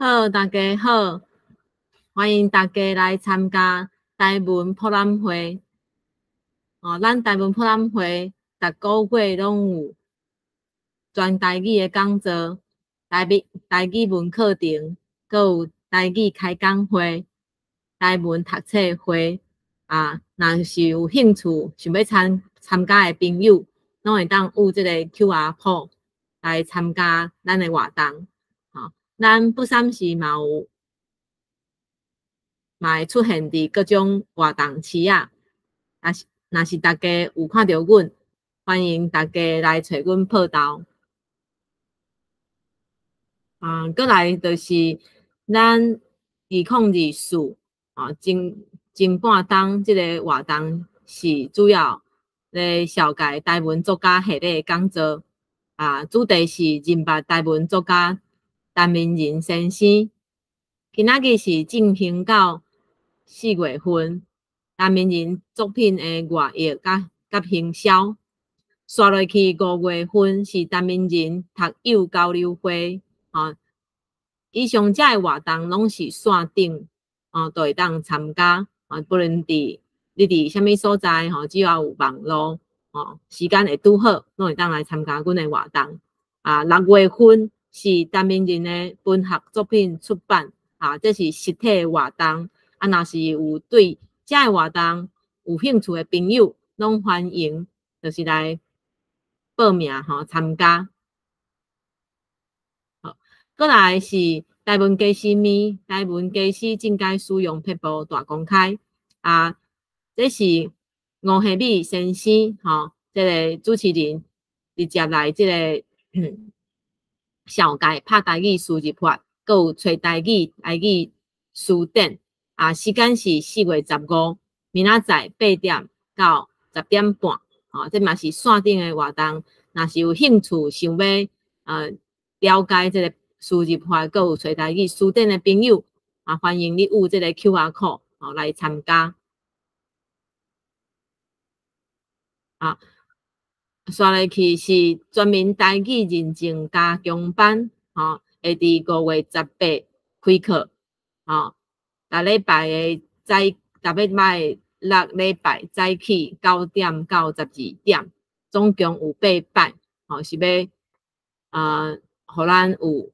好，大家好，歡迎大家來參加台文博覽會。哦，咱台文博覽會逐個月攏有全台語的講座、台語文課程，閣有台語開講會、台文讀冊會。啊，若是有興趣想欲參加的朋友，攏會當有這個 QR code 來參加咱的活動。吼，咱不三時嘛有，嘛會出現佇各種活動區仔。若是大家有看著阮，歡迎大家來揣阮報到。啊，閣來就是咱2024啊，前半冬這个活動是主要咧紹介台文作家系列講座，啊，主題是認捌台文作家陳明仁先生。今仔日是進行到4月份，陳明仁作品的外譯佮行銷。紲落去5月份是陳明仁讀友交流會，啊，以上這个活動攏是線頂，啊，都會當參加，啊，不論你佇啥物所在，吼，只要有網路，吼，時間會拄好，攏會當來參加阮的活動。啊，6月份是陳明仁的文學作品出版，啊，這是實體的活動。啊，若是有對這个活動有興趣的朋友，攏歡迎，就是來報名吼參加。好，閣來是台文家私物，台文家私進階使用撇步大公開。啊，這是吳惠美先生吼，這个主持人直接來這个紹介拍台語輸入法，閣有揣台語台語詞典。啊，時間是4月15，明仔載8點到10點半，吼，這嘛是線頂的活動。若是有興趣想欲了解這个輸入法，閣有揣台語詞典的朋友，啊，歡迎你有這个 QR code 吼來參加。啊，紲落去是全民台語認證加強班，吼，會佇5月18開課，吼，逐禮拜的早，逐禮拜六禮拜早起9點到12點，總共有八擺，吼，是欲予咱有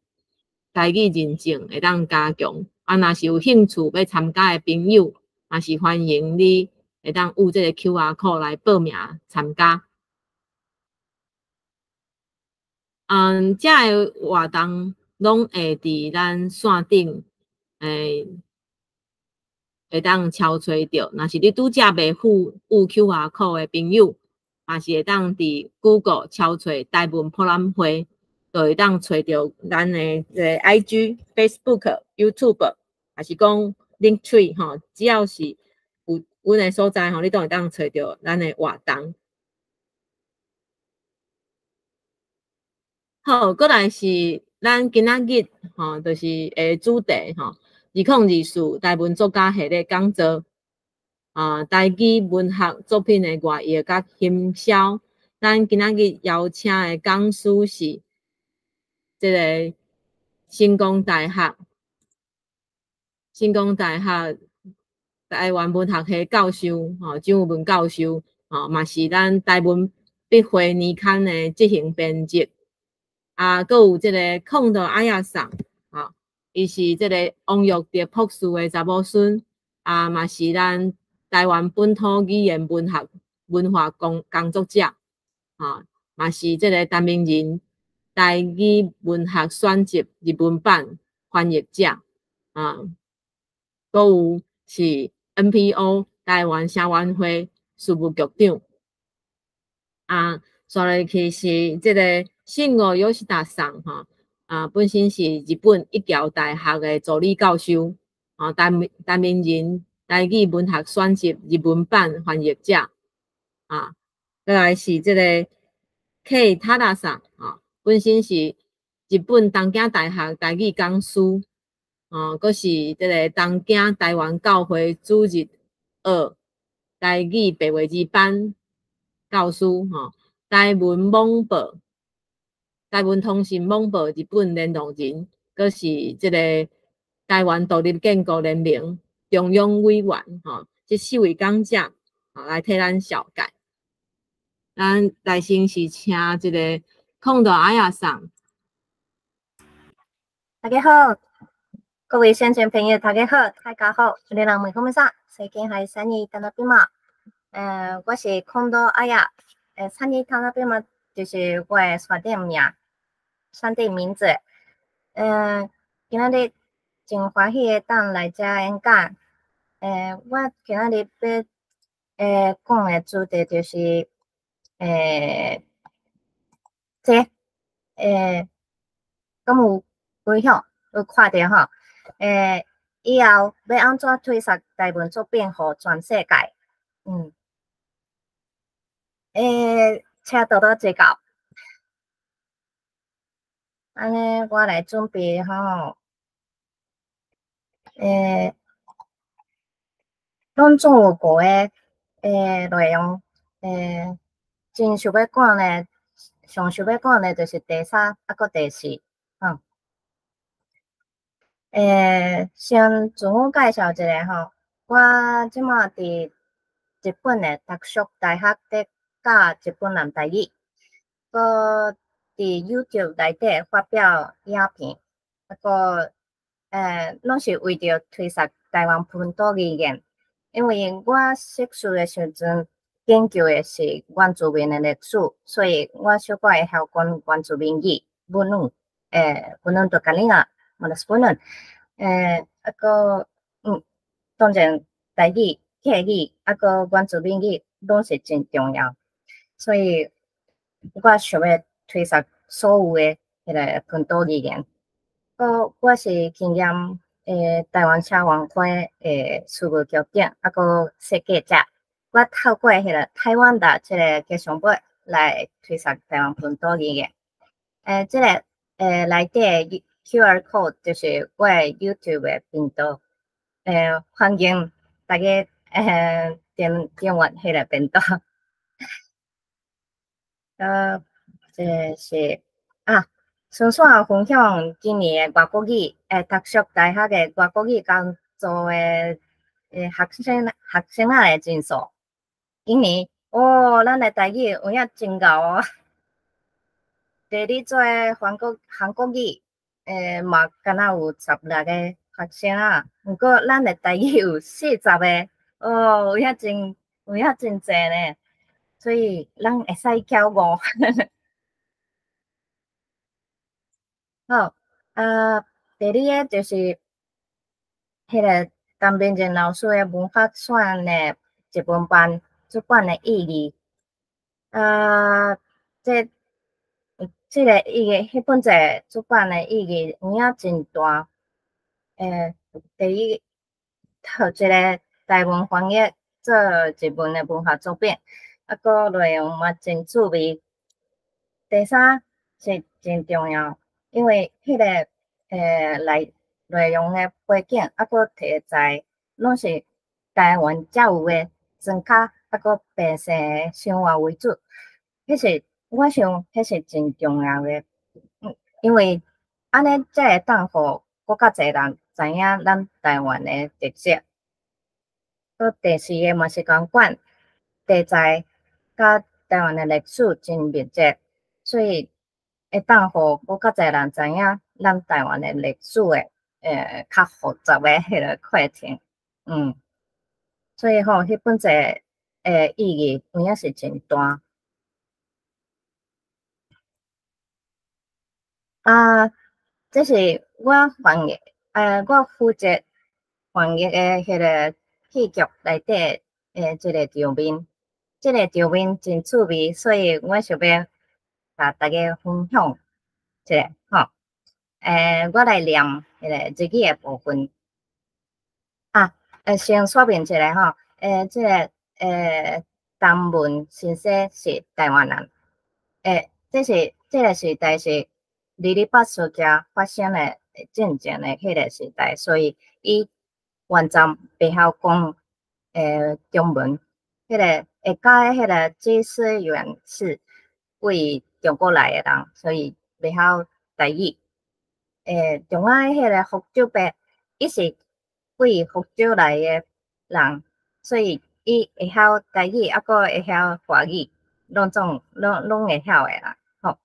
台語認證會當加強。啊，若是有興趣欲參加的朋友，也是歡迎你會當有這个 QR code 來報名參加。嗯，這个活動攏會佇咱線頂，會當敲揣著。若是你拄才袂付有 QR code 的朋友，也是會當佇 Google 敲揣台文博覽會，就會當揣著咱的這个 IG、Facebook、YouTube，抑是講 Linktree 吼，只要是有阮的所在吼，你都會當揣著咱的活動。好，閣來是咱今仔日吼，就是主題吼，2024台文作家系列講座，啊，台語文學作品的外譯佮行銷。咱今仔日邀請的講師是這个成功大學台灣文學系教授吼，張有文教授吼，嘛是咱台文筆會年刊的執行編輯。啊，閣有這个空的阿亞桑，吼，伊是這个王玉蝶博士的查某孫，啊，嘛是咱台灣本土語言文學文化工作者，吼，嘛是這个陳明仁台語文學選集日文版翻譯者，啊，閣有是 NPO 台灣聲援會事務局長，啊，紲落去是這个信吾ヨシダ桑吼，啊，本身是日本一橋大學的助理教授，啊，陳明仁台語文學選集日文版翻譯者，啊，閣來是這个 K 塔達桑，啊，本身是日本東京大學台語講師，啊，閣是這个東京台灣教會主日學台語白話字班教師，吼，台文網報。台文通信網報日本聯絡人，閣是這个台灣獨立建國聯盟中央委員吼，這四位講者吼來替咱紹介。咱來先是請這个空島阿雅桑。大家好，各位線上朋友，大家好，大家好，你人問講啥？最近係三二等到邊嘛？我是空島阿雅，三二等到邊嘛，就是我的山頂名，山頂名字。今仔日真歡喜會當來遮演講。我今仔日欲講的主題就是，這敢有分享有看著吼？以後欲按怎推捒台文作品予全世界？車多多指教。按呢，我來準備吼。攏總有五个內容，真想欲講咧，上想欲講的就是第三猶閣第四，吼。先自我介紹一下吼，我這馬佇日本的讀書大學佇教日本人台語，閣佇 YouTube 內底發表影片，猶閣攏是為著推捒台灣本土語言。因為我碩士的時陣研究的是原住民的歷史，所以我小可會曉講原住民語、本語，本語就甲你啊，嘛就是本語，猶閣當然台語、客語，猶閣原住民語攏是真重要，所以我想欲推捒所有的彼个本土語言。閣我是經驗台灣社運會的事務局長，猶閣設計者。我透過彼个台灣的這个吉祥物來推捒台灣本土語言。這个內底的 QR code 就是我的 YouTube 的頻道。歡迎大家點訂閱彼个頻道。這個是啊，順紲分享今年的外國語，讀書大學的外國語講座的學生仔的人數。今年哦，咱的台語有影真𠢕哦。第二組的韓國語，嘛敢若有16個學生啊，毋過咱的台語有40個，哦，有影真濟呢，所以咱會使驕傲。好，啊，第二个就是彼个陳明仁老師的文法選的日文版出版的意義。啊，這個意義，彼本冊出版的意義有影真大。第一，頭一个台文翻譯做日文的文學作品，啊，閣內容嘛真趣味。第三是真重要，因為彼個內容的背景，啊，閣題材，攏是台灣才有的莊腳，啊，閣百姓的生活為主。彼是我想，彼是真重要的，因為按呢才會當予閣較濟人知影咱台灣的特色。閣第四个嘛是仝款，題材佮台灣的歷史真密切，所以會當予閣較濟人知影咱台灣的歷史的較複雜的彼个過程，所以吼，彼本冊的意義有影是真大。啊，這是我翻譯，我負責翻譯的彼个戲劇內底的這个場面，這个場面真趣味，所以我想欲共大家分享一下吼。我來念彼个日語的部分。啊，先說明一下吼，這个陳文先生是台灣人，這是這个時代是二二八事件發生的進前的彼个時代，所以伊完全袂曉講中文。彼個下教的彼个指示員是對中國來的人，所以袂曉台語。中央的彼个福州伯伊是對福州來的人，所以伊會曉台語，猶閣會曉華語，攏總攏攏會曉的啦，吼。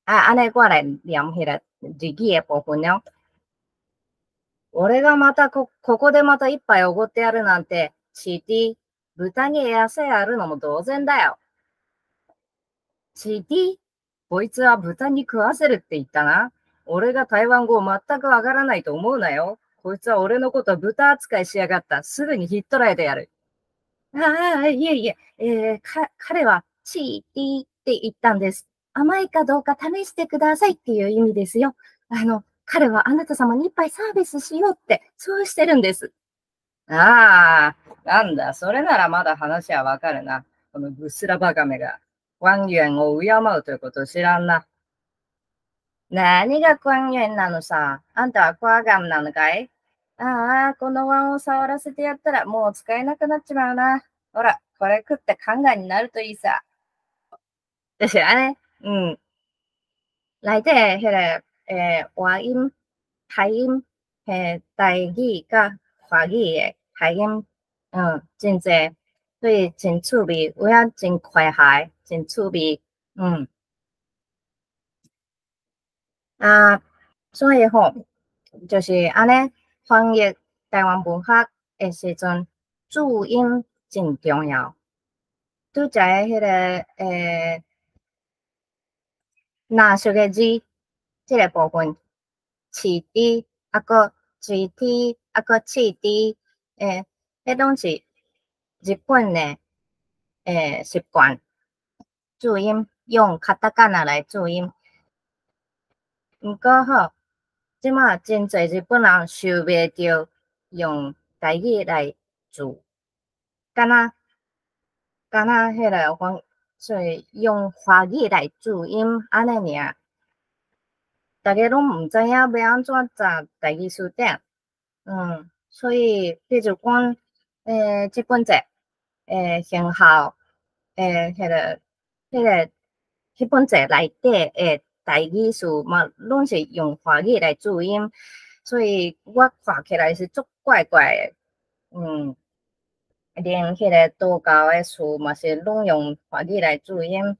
啊，按呢我來念彼個日語的部分了。俺がまたここでまた一杯おごってやるなんて、チーティー、豚に餌やるのも同然だよ。チーティー、こいつは豚に食わせるって言ったな。俺が台湾語を全くわからないと思うなよ。こいつは俺のこと豚扱いしやがった。すぐにひっ捕らえてやる。ああ、いえいえ、彼はチーティーって言ったんです。甘いかどうか試してくださいっていう意味ですよ。彼はあなた様に一杯サービスしようって、そうしてるんです。ああ、なんだ、それならまだ話はわかるな。このブスラバカめが、官員を敬うということを知らんな。何が官員なのさ。あんたはクワガンなのかい？ああ、この椀を触らせてやったら、もう使えなくなっちまうな。ほら、これ食って宦官になるといいさ。就是按呢，內底彼個倚音、諧音，嘿，台語佮華語的諧音，真濟，所以真趣味，有影真詼諧，真趣味，啊，所以吼，就是按呢，翻譯台灣文學的時陣，注音真重要。拄才的彼個藍色的字，這個部分，飼豬，猶閣水天，猶閣刺豬，彼攏是日本的習慣，注音用カタカナ來注音。毋過吼，這馬真濟日本人受袂著用台語來注，敢若敢若彼個講，所以用華語來注音按呢爾。逐家攏毋知影欲按怎查台語辭典，所以比如講，這本冊，行校，彼本冊內底的台語詞嘛，攏是用華語來注音，所以我看起來是足怪怪的，連彼個道教的詞嘛是攏用華語來注音，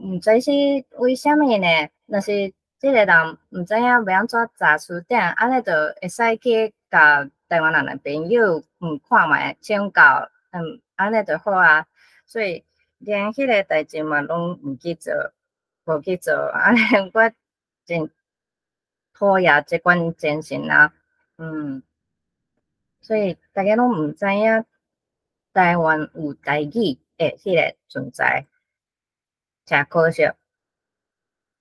毋知是為啥物呢？若是這個人毋知影欲按怎查辭典，按呢就會使去共台灣人的朋友看覓請教，按呢就好啊。所以連彼個代誌嘛攏毋去做，無去做，按呢我真討厭這款精神啊，所以逐家攏毋知影台灣有台語的彼個存在，誠可惜，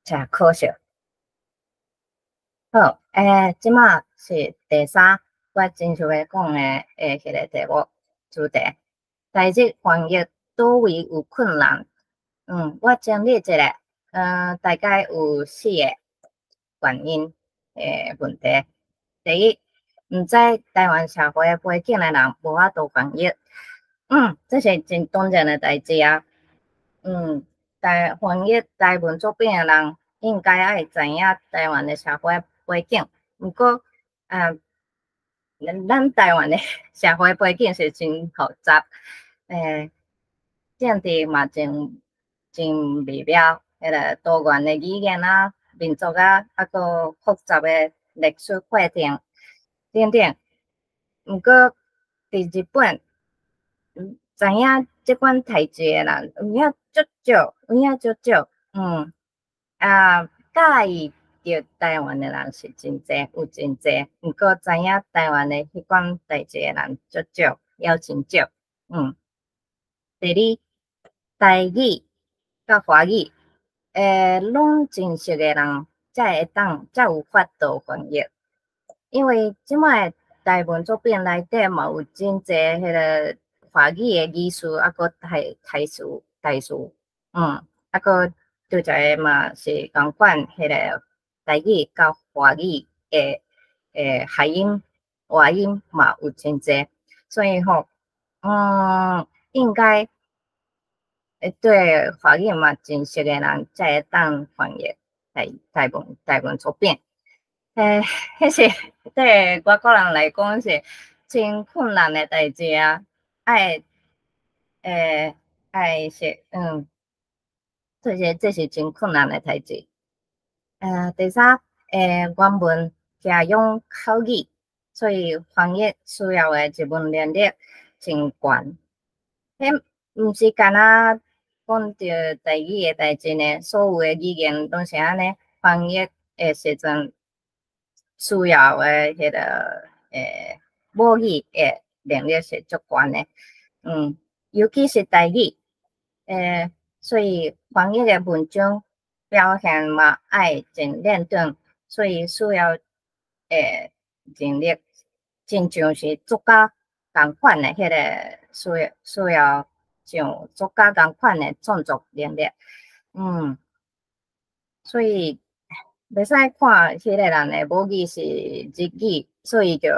誠可惜。好，這馬是第三，我真想欲講的彼個題目主題，台日翻譯佗位有困難？我整理一下，大概有四個原因的問題。第一，毋知台灣社會背景的人無法度翻譯，這是真當然的代誌啊。翻譯台文作品的人應該愛知影台灣的社會背景，毋過，咱台灣的社會背景是真複雜，政治嘛真真微妙，彼個多元的語言啊、民族啊，猶閣複雜的歷史過程等等。毋過佇日本，知影這款代誌的人有影足少，有影足少，佮意著台灣的人是真濟，有真濟，毋過知影台灣的彼款代誌的人足少，猶真少，第二，台語佮華語，攏真熟的人才會當，才有法度翻譯，因為這擺台文作品內底嘛有真濟彼個華語的語詞，猶閣台詞，猶閣拄才嘛是仝款，彼個台語佮華語的諧音、倚音嘛有真濟，所以吼，應該對華語嘛真熟的人才會當翻譯，台台文台文作品。彼是對外國人來講是真困難的代誌啊！愛是這是真困難的代誌。第三，原文加用口語，所以翻譯需要的日文能力真懸。彼毋是干焦講著台語的代誌呢，所有的語言攏是按呢，翻譯的時陣需要的彼個母語的能力是足懸的。尤其是台語，所以翻譯的文章表現嘛愛真輪轉，所以需要能力親像是作家仝款的彼个需要像作家仝款的創作能力。所以袂使看彼個人的母語是日語，所以就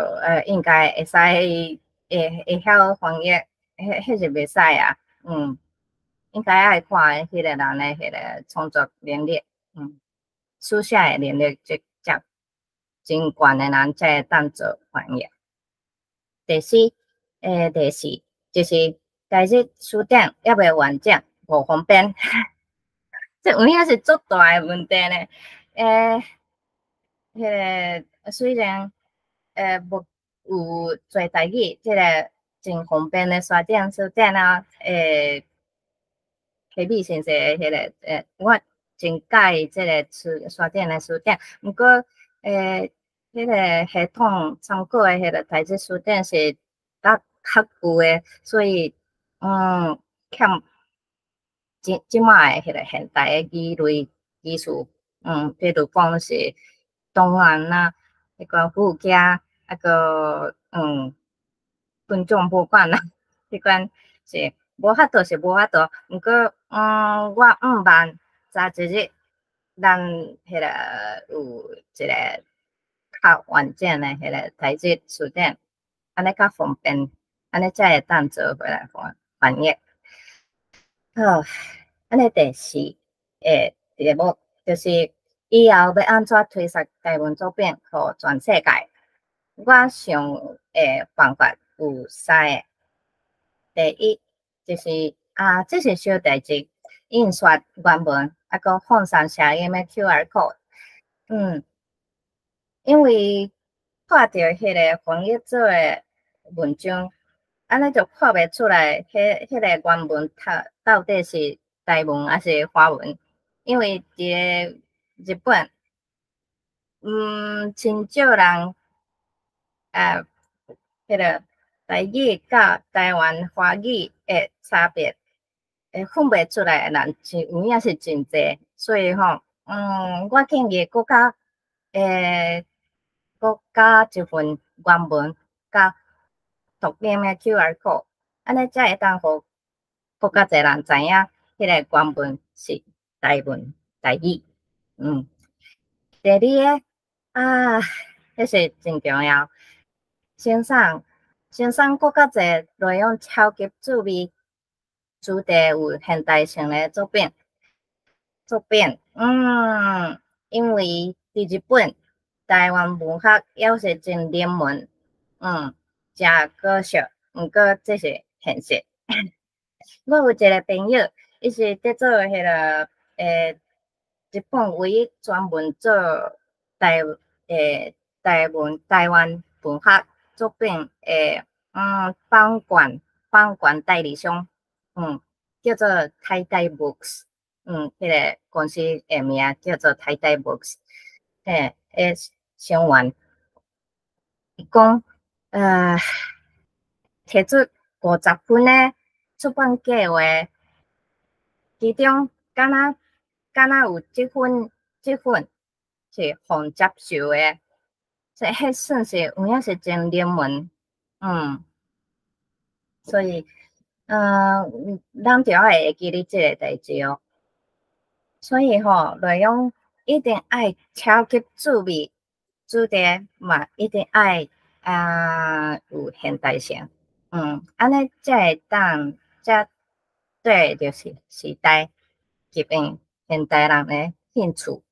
應該會使會曉翻譯，彼是袂使啊。應該愛看彼個人的彼個創作能力，書寫的能力，這才真懸的人才會當做翻譯。第四就是台日辭典猶未完整，無方便。這有影是足大的問題呢。彼個雖然無有濟台語，這个真方便的辭典啊，彼米先生的彼个我真佮意這个詞典的辭典，毋過彼个系統參考的彼个台日辭典是較較舊的，所以欠這擺的彼个現代的語類語詞，比如講是檔案啊，彼個附件，閣群眾博物館啊，彼款是無法度是無法度，毋過我向望早一日，咱彼个有一个較完整的彼个台日辭典，按呢較方便，按呢才會當做回來翻譯。好，按呢第四个題目就是以後欲按怎推廣台文作品予全世界？我想的方法有三个。第一，就是啊，這是小代誌，印刷原文，閣放上聲音的 QR code。因為看著彼个翻譯做的文章，按呢就看袂出來，彼個原文到底是台文抑是華文？因為佇个日本，真少人彼个台語佮台灣華語的差別，會分袂出來的人真有影是真濟，所以吼，我建議閣加閣加一份原文佮讀音的 QR code，按呢才會當予閣較濟人知影，彼个原文是台文台語。第二个啊，彼是真重要。先生，先生閣較濟內容超級趣味，主題有現代性的作品。作品，因為佇日本，台灣文學猶是真冷門，誠可惜，毋過這是現實。我有一个朋友，伊是佇做彼个日本唯一專門做台文台灣文學作品的版權代理商，叫做台台 Books，彼个公司的名叫做台台 Books，的成員，伊講，提出50份的出版計劃，其中敢若有這份是予接受的，這彼算是有影是真冷門，所以，咱著愛會記得這个代誌哦。所以吼，內容一定愛超級趣味，主題嘛一定愛有現代性，按呢才會當才對著時代吸引現代人的興趣。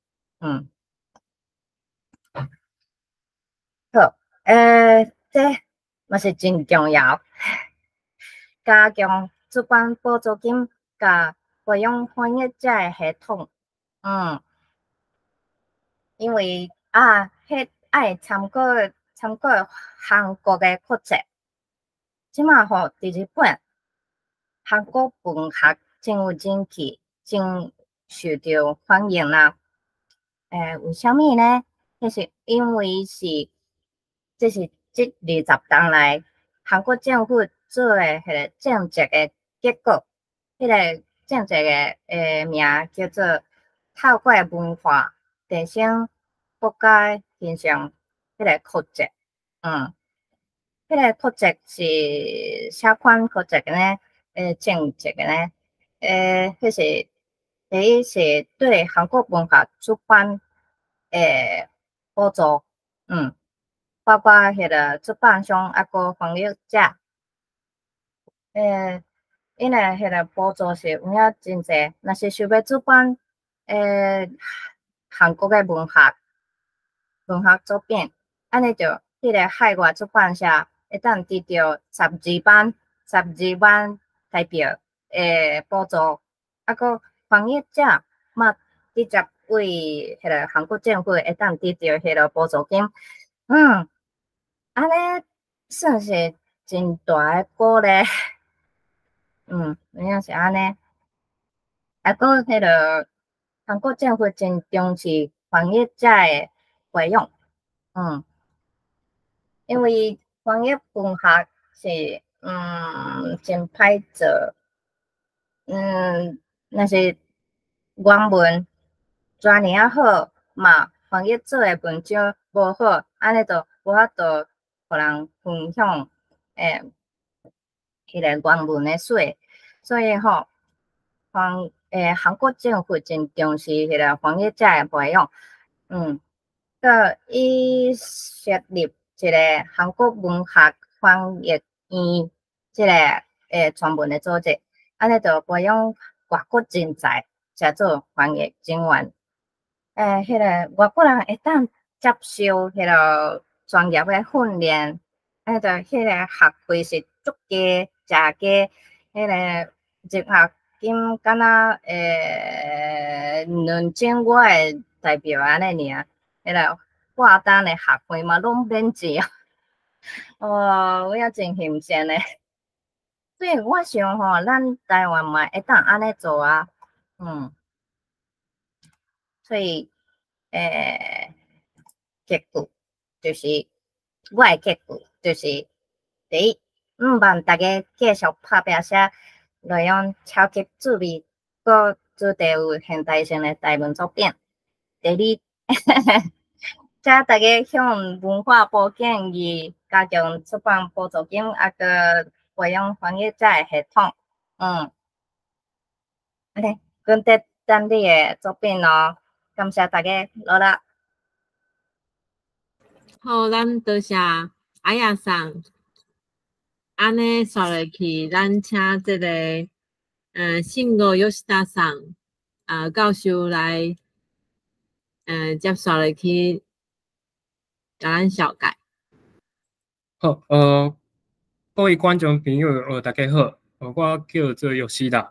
好，這嘛是真重要，加強出版補助金佮培養翻譯者的系統。因為啊，彼愛參考韓國的課程，這馬吼佇日本，韓國文學真有人氣，真受著歡迎啦。為啥物呢？彼是因為是，這是這20冬來韓國政府做的彼个政策的結果，彼个政策的名叫做透過文化提升國家形象，彼个課程，彼个課程是啥款課程呢？政策呢？彼是第一是對韓國文化出版的補助，包括彼个出版商抑閣翻譯者，𪜶的彼个補助是有影真濟，若是想欲出版韓國的文學作品，按呢就彼个海外出版社會當得著12萬台幣的補助，抑閣翻譯者嘛直接對彼個韓國政府會當得著彼个補助金，按呢算是真大的鼓勵，有影是按呢，抑閣彼个韓國政府真重視翻譯者的培養，因為翻譯文學是真歹做，若是原文遮爾仔好嘛，翻譯做的文章無好，按呢就無法度予人分享彼個原文的水，所以吼，韓國政府真重視彼個翻譯者的培養，閣伊設立一个韓國文學翻譯院，這个專門的組織，按呢就培養外國人才，來做翻譯人員。彼个外國人會當接受彼个專業的訓練，按呢就彼个學費是足低，誠低，彼个入學金敢若2000外台幣按呢爾，彼个掛單的學費嘛攏免錢啊！哦，有影真欣羨咧。所以我想吼，咱台灣嘛會當按呢做啊，所以結局就是我的結局就是，第一，毋望大家繼續拍拚寫內容超級趣味，閣主題有現代性的台文作品。第二，請大家向文化部建議加強出版補助金，抑閣培養翻譯者的系統。按呢，阮佇等你的作品哦，感謝大家努力。好，咱多謝阿亞桑。按呢煞落去，咱請這个信吾吉田桑啊教授來，接煞落去，共咱紹介。好，各位觀眾朋友，大家好，我叫做吉田。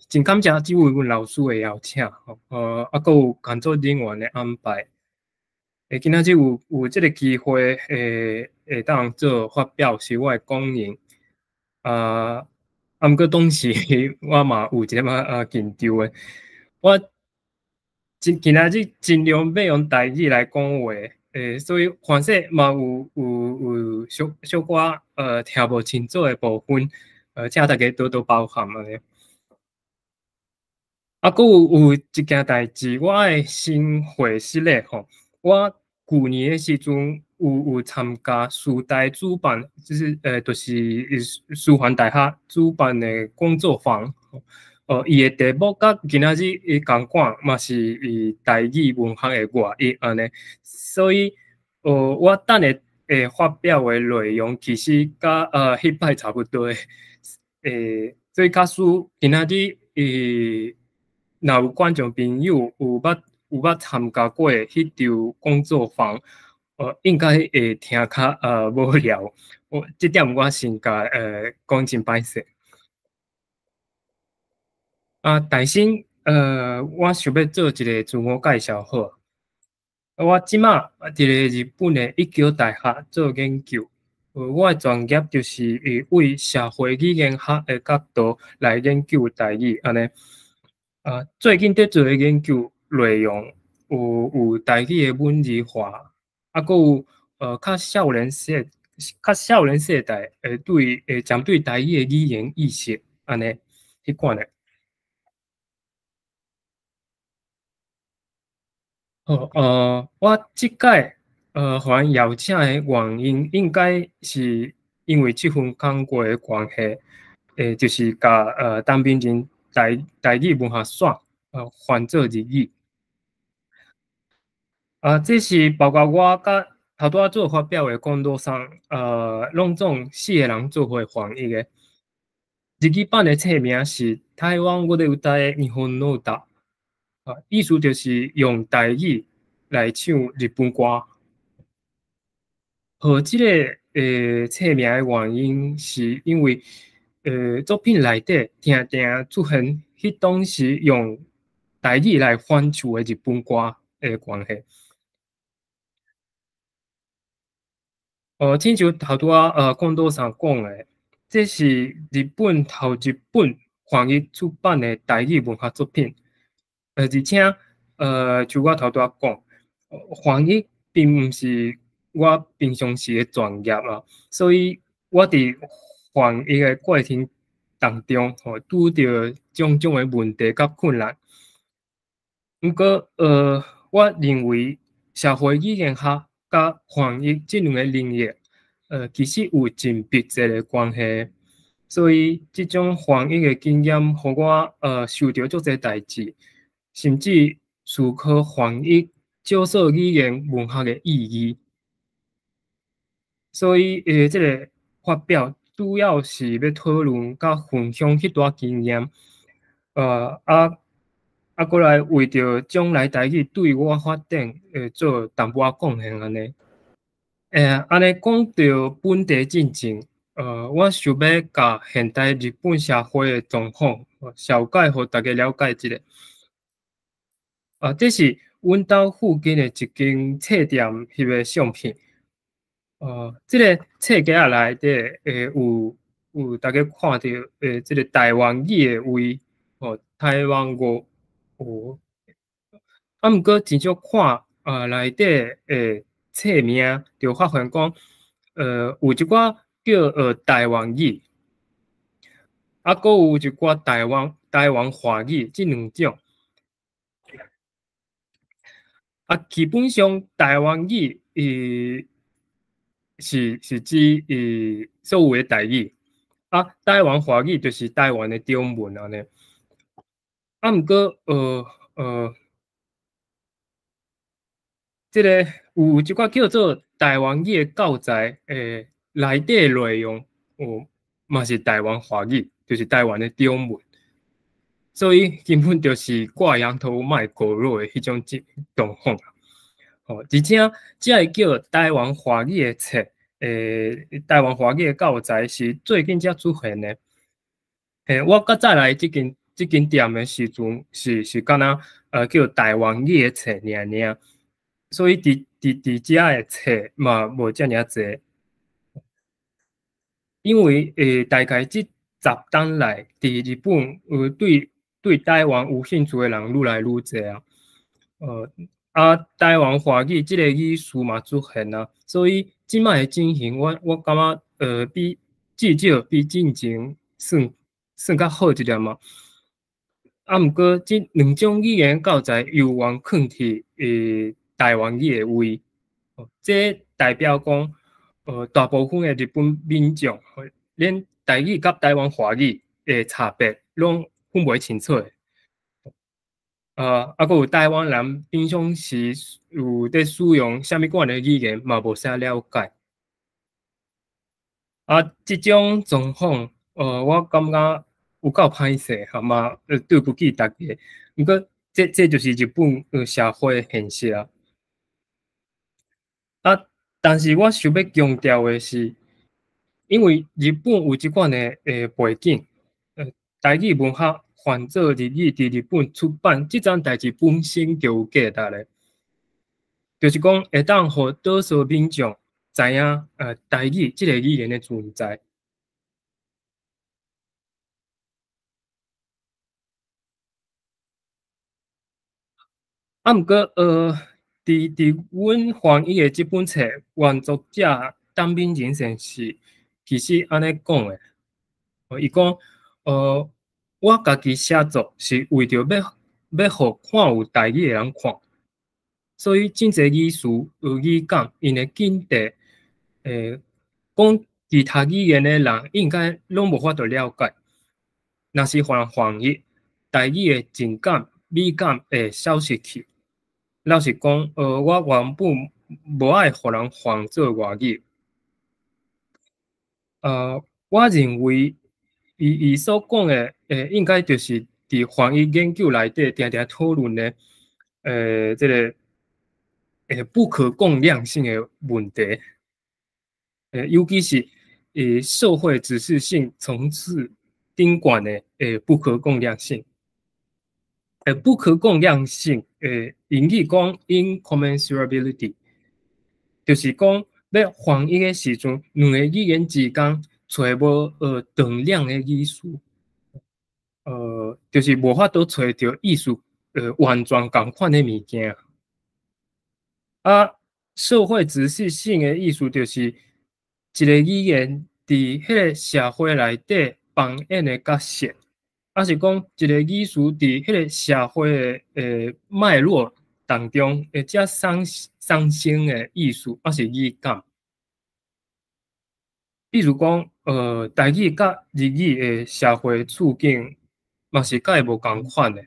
真感謝這位老師的邀請，啊，閣有工作人員的安排。今仔日有這个機會，會當做發表是我的光榮。啊，毋過當時我嘛有一點仔緊張的。我今仔日盡量欲用台語來講話，所以凡勢嘛有小小可聽無清楚的部分，請大家多多包涵按呢。啊，閣有一件代誌，我愛先回釋咧吼。我舊年的時陣有參加師大主辦，就是師範大學主辦的工作坊。伊的題目佮今仔日伊仝款，嘛是以台語文學的外譯按呢。所以，我等下會發表的內容，其實佮彼擺差不多。所以假使今仔日若有觀眾朋友有捌有捌參加過彼場工作坊，應該會聽較無聊。我這點我先共講真歹勢。啊，大先，我想欲做一个自我介紹好。我這馬佇咧日本的一橋大學做研究，我的專業就是會為社會語言學的角度來研究台語按呢。啊，最近佇做的研究內容有台語的文字化，啊，閣有較少年世代會對會針對台語的語言意識按呢彼款的。好，我這擺予𪜶邀請的原因，應該是因為這份工作的關係，就是共陳明仁台語文學選翻做日語。啊，這是包括我佮頭拄仔做發表的近藤さん，攏總四个人做伙翻譯的。日語版的冊名是《台灣語で歌え日本の歌》，啊，意思就是用台語來唱日本歌。予這个冊名的原因，是因為作品內底定定出現彼當時用台語來翻唱的日本歌的關係。親像頭拄仔近藤さん講的，這是日本頭一本翻譯出版的台語文學作品。而且，像我頭拄仔講，翻譯並毋是我平常時的專業啊，所以我佇翻譯的過程當中，吼，拄著種種的問題佮困難。毋過，我認為社會語言學佮翻譯這兩个領域，其實有真密切的關係。所以，這種翻譯的經驗，予我受著足濟代誌，甚至思考翻譯少數語言文學的意義。所以，這个發表主要是欲討論佮分享彼段經驗，閣來為著將來台語對我發展，做淡薄仔貢獻按呢。按呢講著本題進前，我想欲共現代日本社會的狀況，紹介予大家了解一下。啊，這是阮兜附近的一間冊店翕的相片。這个冊架仔內底，有大家看著，這个台灣語的位，吼，台灣語，有。啊，毋過真少看，內底的冊名，就發現講，有一寡叫台灣語，啊，閣有一寡台灣華語，這兩種。啊，基本上台灣語，伊是指所有的台語，啊，台灣華語就是台灣的中文按呢。啊，毋過，這个有一寡叫做台灣語的教材，內底內容，有嘛是台灣華語，就是台灣的中文。所以根本就是掛羊頭賣狗肉的彼種狀況。吼，而且這个叫台灣華語的冊，台灣華語的教材是最近才出現的。我較早來這間店的時陣，是敢若叫台灣語的冊爾爾，所以佇遮的冊嘛無遮爾濟。因為大概這十冬來，佇日本有對台灣有興趣的人愈來愈濟啊。台灣華語這个語詞嘛出現啊，所以這擺的情形，我感覺比至少比進前算較好一點嘛。啊，毋過這兩種語言教材猶原囥佇台灣語的位，這代表講，大部分的日本民眾，連台語佮台灣華語的差別攏分袂清楚的。閣有台灣人平常時有佇使用啥物款的語言，嘛無啥了解。啊，這種狀況，我感覺有夠歹勢，哈嘛，對不起大家。毋過，這就是日本社會的現實啊。啊，但是我想欲強調的是，因為日本有這款的背景，台語文學翻做日語佇日本出版，這樁代誌本身就有價值的，就是講會當予多數民眾知影台語這個語言的存在。啊，毋過佇阮翻譯的這本冊，原作者淡敏仁先生其實按呢講的，伊講，我家己寫作是為著欲予看有台語的人看，所以真濟語詞語感，𪜶的境地，講其他語言的人應該攏無法度了解。若是予人翻譯，台語的情感、美感會消失去。老實講，我原本無愛予人翻做外語。我認為伊所講的，應該就是佇翻譯研究內底定定討論的，這个不可共量性的問題。尤其是社會指示性層次頂懸的不可共量性。不可共量性，英語講 incommensurability，就是講欲翻譯的時陣，兩個語言之間揣無等量的意思，就是無法度揣著意思，完全仝款的物件。啊，社會指示性的意思就是一個語言佇彼個社會內底扮演的角色，抑是講一個語詞佇彼個社會的脈絡當中，會才產生的意思，抑是語感。比如講，台語佮日語的社會處境嘛是佮伊無仝款的，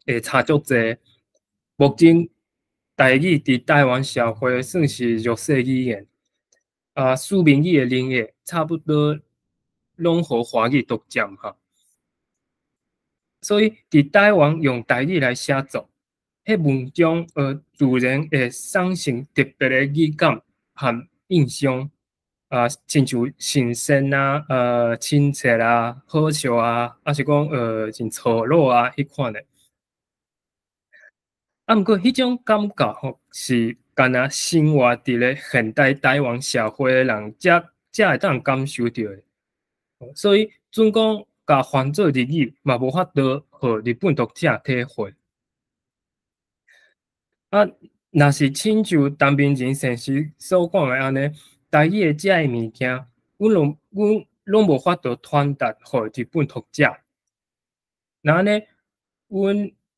會差足濟。目前台語佇台灣社會算是弱勢語言，啊，書面語的領域差不多攏予華語獨佔哈。所以佇台灣用台語來寫作，彼文章自然會產生特別的語感和印象。啊，親像新鮮啊，親切啊，好笑啊，抑是講真粗魯啊，彼款的。啊，毋過彼種感覺吼，是干焦生活佇咧現代台灣社會的人才會當感受著的。所以，準講共翻做日語嘛，無法度予日本讀者體會。啊，若是親像陳明仁先生所講的按呢，台語的這个物件，阮攏無法度傳達予日本讀者。那按呢，阮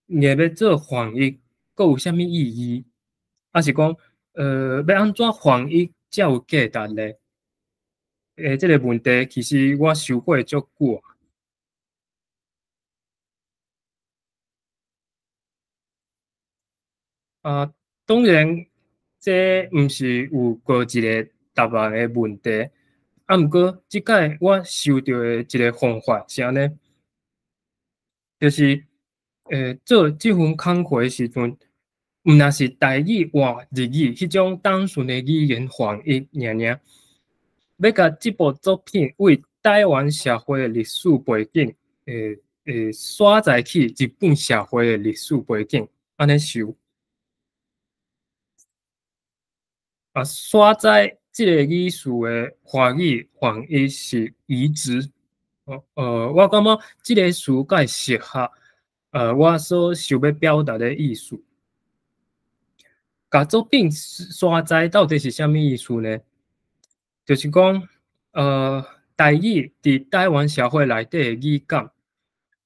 硬欲做翻譯，閣有啥物意義？抑是講，欲按怎翻譯才有價值呢？這个問題其實我想過足久。啊，當然，這毋是有閣一个答案的問題。啊，毋過這擺我想著的一个方法是按呢，就是做這份工課的時陣，毋若是台語換日語彼種單純的語言翻譯爾爾，欲共這部作品為台灣社會的歷史背景，徙載去日本社會的歷史背景，按呢想。啊，徙載這个語詞的華語翻譯是移植。我感覺這个詞較適合，我所想欲表達的意思。共作品徙載到底是啥物意思呢？就是講，台語佇台灣社會內底的語感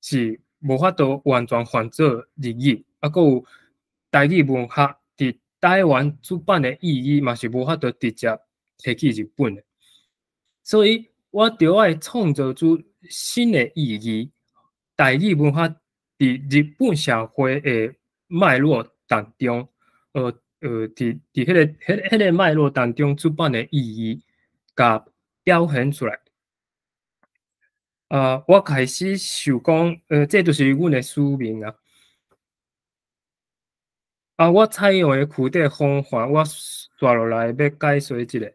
是無法度完全翻做日語，啊，閣有台語文學佇台灣出版的意義嘛是無法度直接提去日本的，所以我著愛創造出新的意義。台語文學佇日本社會的脈絡當中，佇彼个脈絡當中出版的意義，共表現出來。我開始想講，這就是阮的使命啊。啊，我採用的曲底方法，我紲落來欲解說這个。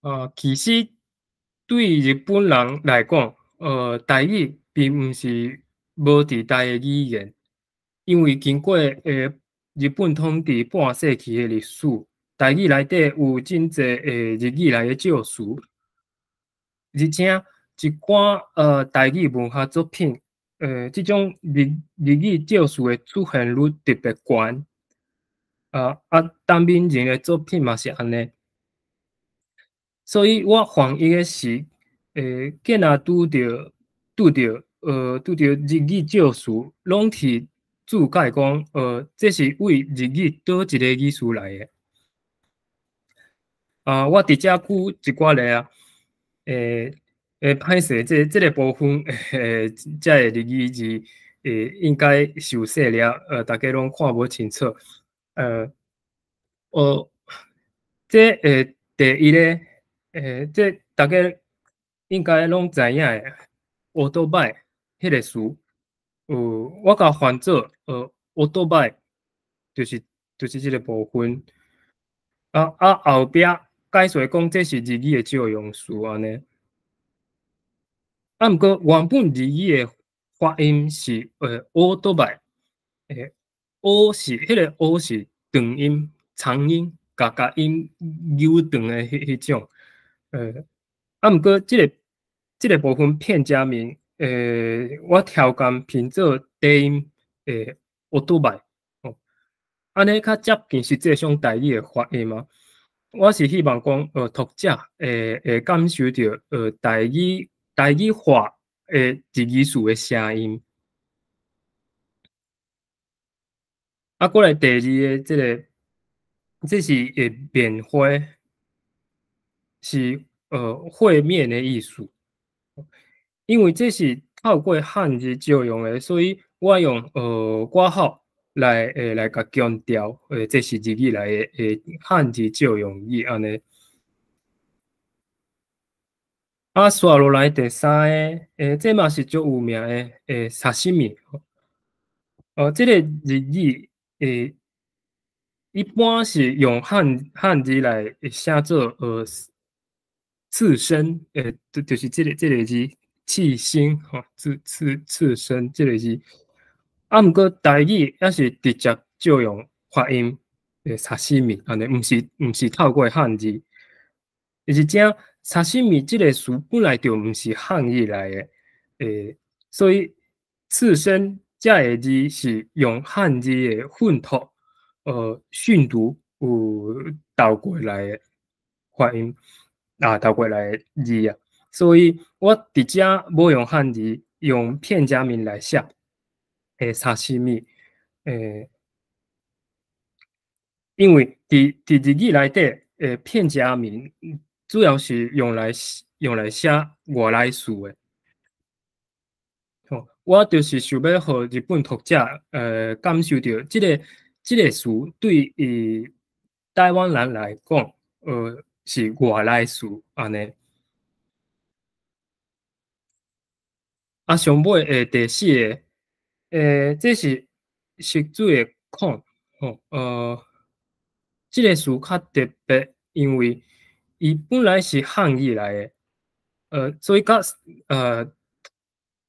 啊，其實對日本人來講，台語並毋是無佇代的語言，因為經過日本統治半世紀的歷史，台語內底有真濟日語來的借詞，而且一寡台語文學作品，這種日語借詞的出現率特別懸。啊，陳敏仁的作品嘛是按呢。所以我翻譯的時，見若拄著日語借詞，攏去注解講，這是為日語佗一個意思來的。啊，我佇遮舉一寡例啊，歹勢，這个部分，遮个日語字，應該受細粒，大家攏看無清楚。這第一个，這大家應該攏知影的，烏多擺彼个詞，我共翻做烏多擺，就是這个部分。啊，後壁解說講這是日語的借用詞按呢。啊，毋過原本日語的發音是烏多擺，烏是彼个烏是長音、長音，共音扭長的彼種。啊，毋過這个部分片假名，我調工拼做低音，烏多擺，哦，按呢較接近實際上台語的發音啊。我是希望講，讀者會感受著，台語話的日語詞的聲音。啊，過來第二个這个，這是麵花，是燴麵的意思。因為這是透過漢字借用的，所以我用括號來共強調，這是日語來的漢字借用語按呢。啊，紲落來第三个，這嘛是足有名的，沙西米。這個日語，一般是用漢字來寫做刺身，就是這个字，刺身，吼，刺身這个字。啊，毋過台語猶是直接借用發音，沙西米按呢，毋是透過漢字，而且沙西米這个詞本來就毋是漢語來的，所以刺身這个字是用漢字的訓讀，訓讀有倒過來的發音，啊，倒過來的字啊，所以我佇遮無用漢字，用片假名來寫，沙西米，因為佇日語內底，片假名主要是用來寫外來詞的。吼，我就是想欲予日本讀者，感受著這个詞對於台灣人來講，是外來詞按呢。啊，上尾第四个，這是食水的孔，吼，這个詞較特別，因為伊本來是漢語來的，所以佮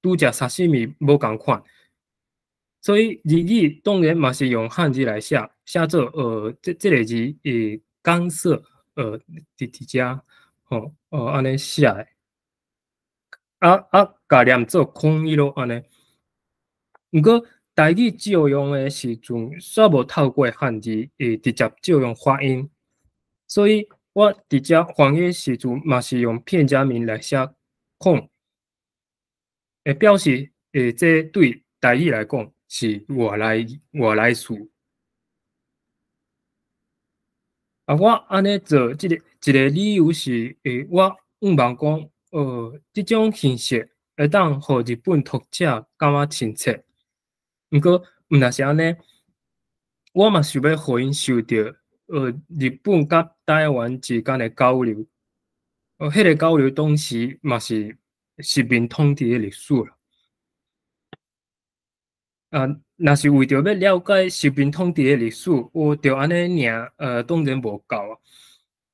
拄食沙西米無仝款，所以日語當然嘛是用漢字來寫，寫做這个字干涉，佇遮，吼，按呢寫的，啊，共念做空伊咯按呢。毋過台語借用的時陣，煞無透過漢字，會直接借用發音，所以我佇遮翻譯時陣嘛是用片假名來寫空，會表示這對台語來講是外來詞。啊，我按呢做這个一个理由是，我向望講，這種形式會當予日本讀者感覺親切。毋過，毋若是按呢，我嘛想欲予𪜶受著，日本佮台灣之間的交流，彼个交流當時嘛是殖民統治的歷史啦。啊，若是為著欲了解殖民統治的歷史，有著按呢爾，當然無夠啊。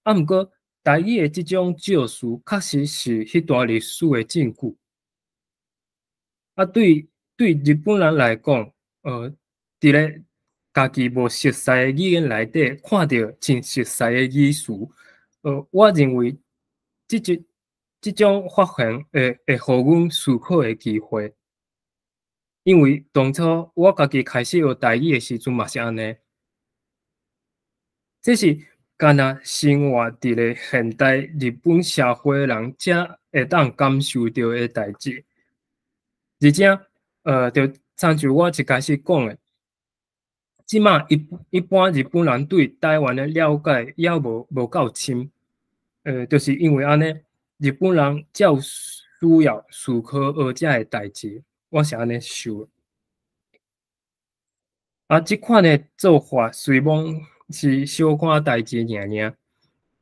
啊，毋過台語的這種借詞，確實是彼段歷史的證據。啊，對日本人來講，佇咧家己無熟似的語言內底看著真熟似的語詞，我認為這種發現會予阮思考的機會。因為當初我家己開始學台語的時陣嘛是按呢，這是干焦生活佇咧現代日本社會人才會當感受著的代誌。而且，就親像我一開始講的，這馬一般日本人對台灣的了解猶無夠深，就是因為按呢，日本人才有需要思考學這个代誌。我是按呢想。啊，這款的做法雖罔是小可代誌爾爾，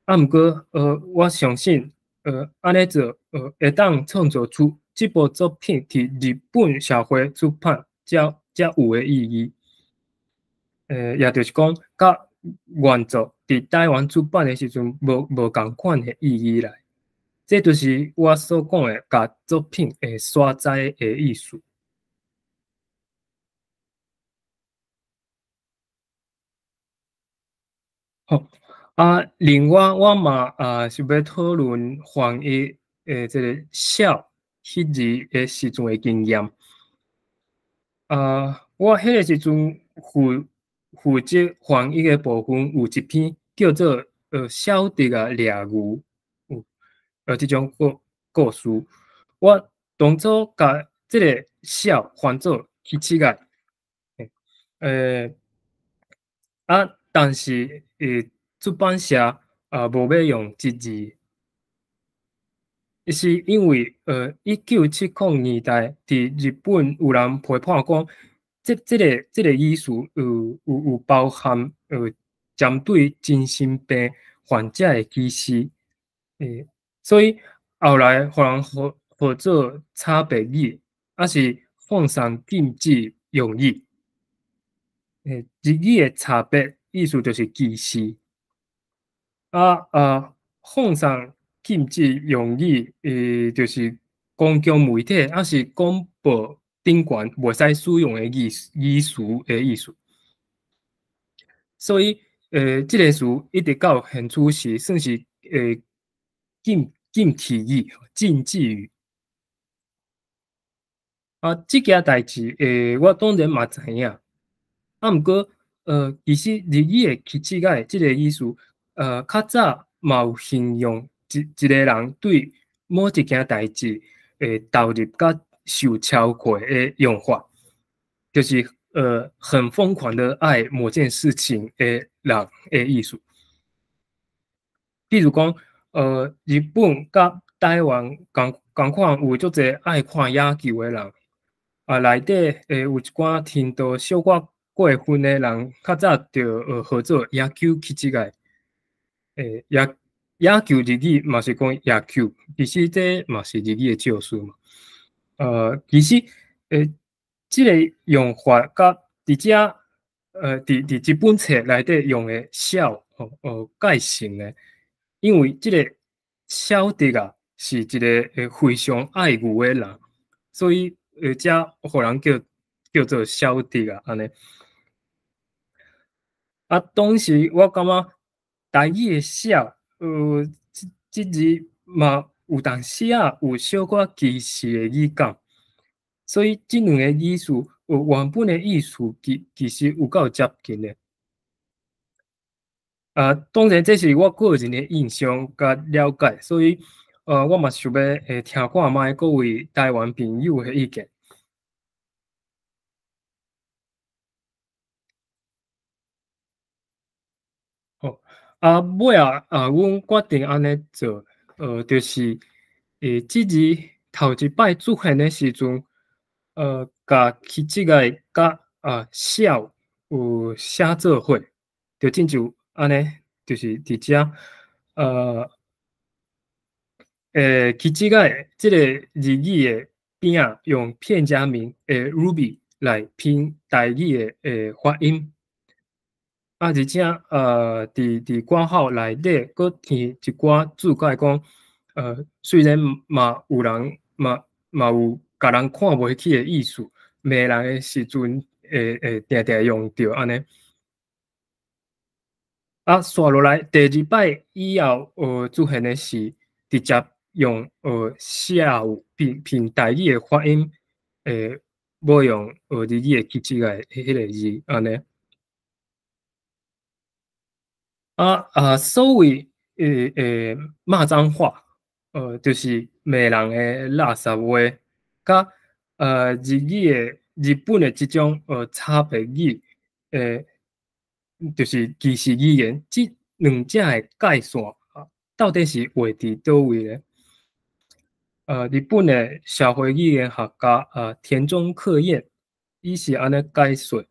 啊，毋過，我相信，按呢做，會當創造出這部作品佇日本社會出版才有的意義。也就是講，佮原作佇台灣出版的時陣無仝款的意義來。這就是我所講的，共作品的所在的意思。好，啊，另外我嘛啊是欲討論翻譯的這个痟彼字的時陣的經驗。啊，我彼个時陣負責翻譯的部分有一篇叫做《小弟仔掠牛》有這種故事。我當初共這个痟翻做起七仔，啊，但是出版社啊無欲用這字，是因為1970年代佇日本有人批判講，這個意思有包含針對精神病患者的歧視，所以後來予人號做差別語，抑是放送禁止用語。日語的差別意思就是歧視。啊，放送禁止用語，就是公共媒體抑是廣播頂懸袂使使用的語詞的意思。所以，這个詞一直到現此時算是禁忌語、禁忌語。啊，這件代誌，我當然嘛知影。啊，毋過，其實日語的起七仔這个意思，較早嘛有形容一個人對某一件代誌會投入佮受超過的用法，就是很瘋狂的愛某件事情的人的意思。比如講，日本佮台灣仝款有足濟愛看野球的人，啊，內底有一寡程度小可過分的人，較早就號做野球起七仔。野球日語嘛是講野球，其實這嘛是日語的借詞嘛。其實這个用法佮佇遮佇這本冊內底用的痟吼，蓋成的，因為這个小弟啊是一个非常愛牛的人，所以才予人叫做小弟啊按呢。啊，當時我感覺台語的痟，這字嘛有當時仔有小可歧視的語感，所以這兩个意思，原本的意思其實有夠接近的。啊，當然這是我個人的印象佮了解，所以，我嘛想欲聽看覓各位台灣朋友的意見。好，啊，尾仔啊，阮決定按呢做，就是，這字頭一擺出現的時陣，共起七仔佮痟有寫做伙，就親像按呢，就是佇遮，起七仔這个日語的邊仔用片假名的 Ruby 來拼台語的發音。啊，而且佇括號內底閣添一寡注解講，雖然嘛有人嘛有共人看袂起的意思，罵人的時陣會定定用著按呢。啊，紲落來第二擺以後，出現的是直接用寫有拼拼台語的發音，無用日語的基質的彼個字按呢。所謂罵髒話，就是罵人的垃圾話，佮日語的日本的這種差別語，就是歧視語言，這兩者的界線到底是畫佇佗位咧？日本的社會語言學家田中克彥，伊是按呢解說。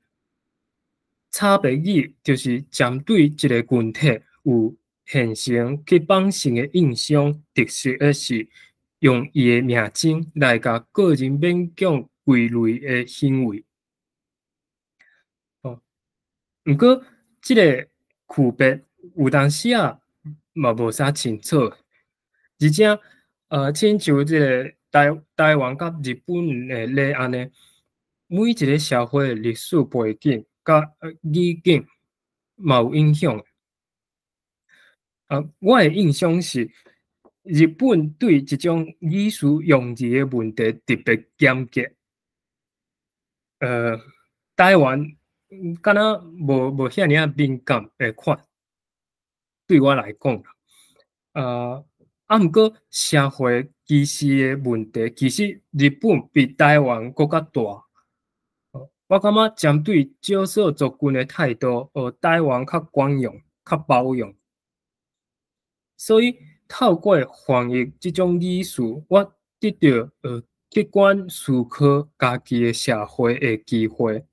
差別語就是針對一個群體有現成刻板性的印象，特色的是用伊的名稱來共個人勉強歸類的行為。哦，毋過這個區別有當時仔嘛無啥清楚，而且親像這個台灣佮日本的例按呢，每一個社會的歷史背景佮語境嘛有影響。我的印象是，日本對這種語詞用字的問題特別嚴格。台灣敢若無遐爾仔敏感的款，對我來講，毋過社會歧視的問題，其實日本比台灣閣較大。我感覺針對少數族群的態度，台灣較寬容、較包容。所以透過翻譯這種語詞，我得著客觀思考家己的社會的機會。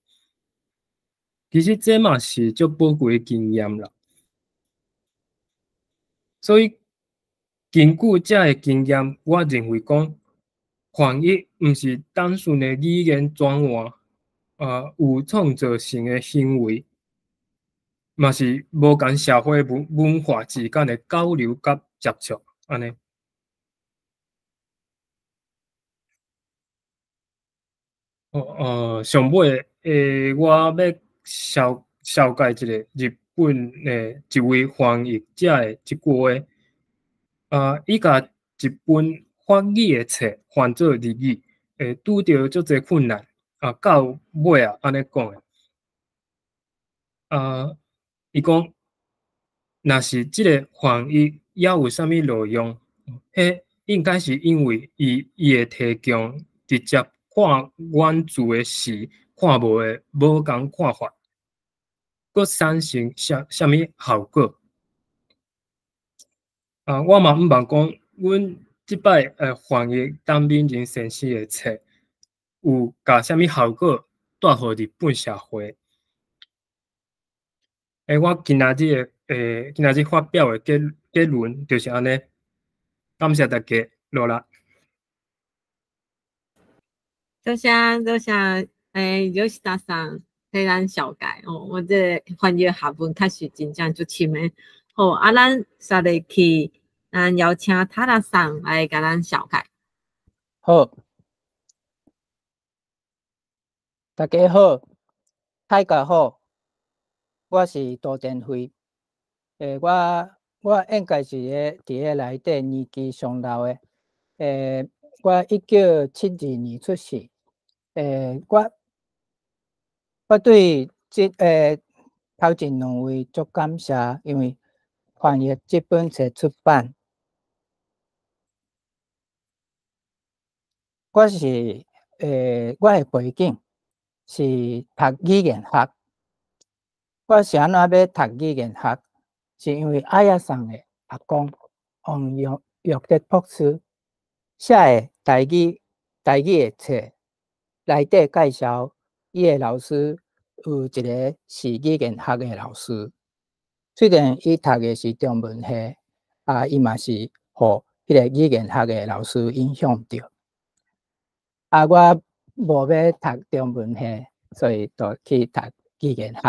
其實這嘛是足寶貴的經驗啦。所以根據這个經驗，我認為講翻譯毋是單純的語言轉換，有創造性的行為，嘛是無仝社會文化之間的交流佮接觸，按呢。上尾，我欲紹介一个日本的一位翻譯者的這句話。伊共一本法語的冊翻做日語，會拄著足濟困難。到尾啊，按呢講的。伊講，若是這个翻譯猶有啥物路用，彼應該是因為伊會提供直接看原著的時看無的無仝看法，閣產生啥物效果？我嘛毋茫講，阮這擺翻譯陳敏仁先生的冊，有共啥物效果帶予日本社會？我今仔日發表的結論就是按呢。感謝大家，努力。多謝多謝，吉田さん替咱紹介哦。我這个翻譯學問確實真正足深的。好，啊，咱煞落去，咱邀請塔拉さん來共咱紹介。好，大家好，大家好，我是杜殿輝。我應該是佇咧內底年紀上老的。我1972年出世。我對這頭前兩位足感謝，因為翻譯這本冊出版。我的背景是讀語言學。我是按怎欲讀語言學？是因為阿爺桑的阿公王玉德博士寫的台語的冊內底介紹，伊的老師有一个是語言學的老師。雖然伊讀的是中文系，伊嘛是予彼个語言學的老師影響著。我無欲讀中文系，所以就去讀語言學。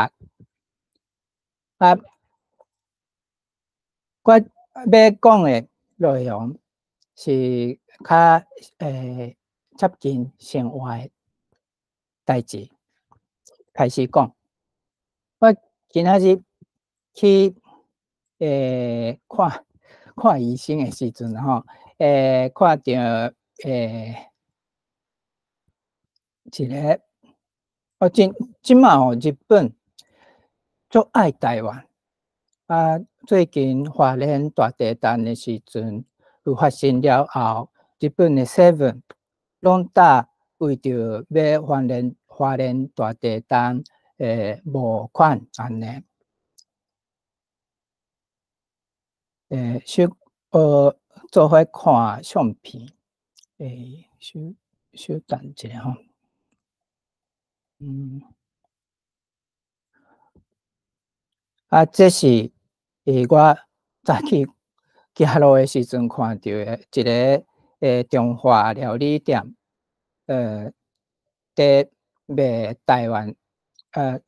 啊，我欲講的內容是較接近生活的代誌。開始講，我今仔日去看看醫生的時陣吼，看著一个，我這這馬吼日本足愛台灣啊！最近花蓮大地震的時陣有發生了後，日本的 Seven 攏搭為著欲花蓮大地震募款按呢。小做伙看相片，稍稍等一下吼。啊，這是我早起行路的時陣看著的一个中華料理店，佇賣台灣，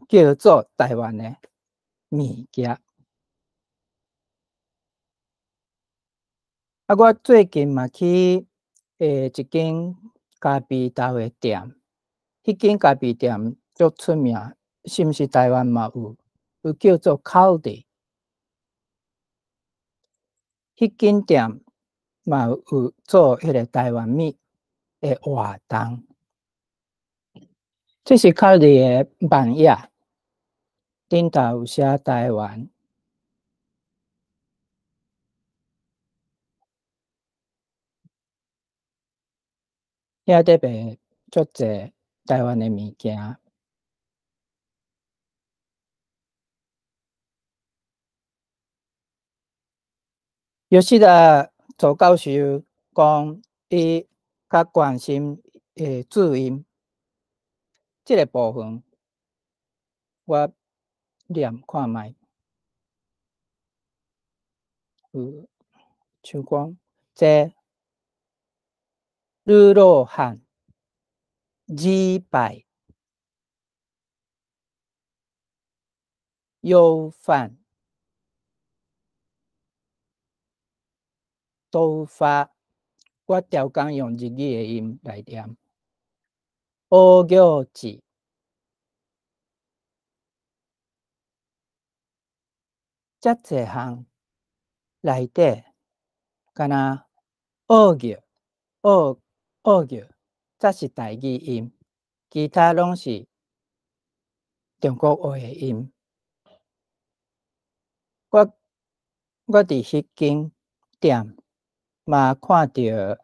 叫做台灣的物件。啊，我最近嘛去一間咖啡豆的店，彼間咖啡店足出名，是毋是台灣嘛有？有叫做 Kaldi，彼間店嘛有做彼个台灣物的活動。這是 Kaldi 的網頁，頂頭有寫台灣。遐佇賣足濟台灣的物件。吉田助教授講，伊較關心注音這个部分，我念看覓。有像講這滷肉飯、禮拜、油飯、頭髮，我逐工用日語的音來念。烏玉子，遮濟項內底，敢若烏玉、烏烏玉，才是台語音，其他攏是中國話的音。我佇彼間店嘛看著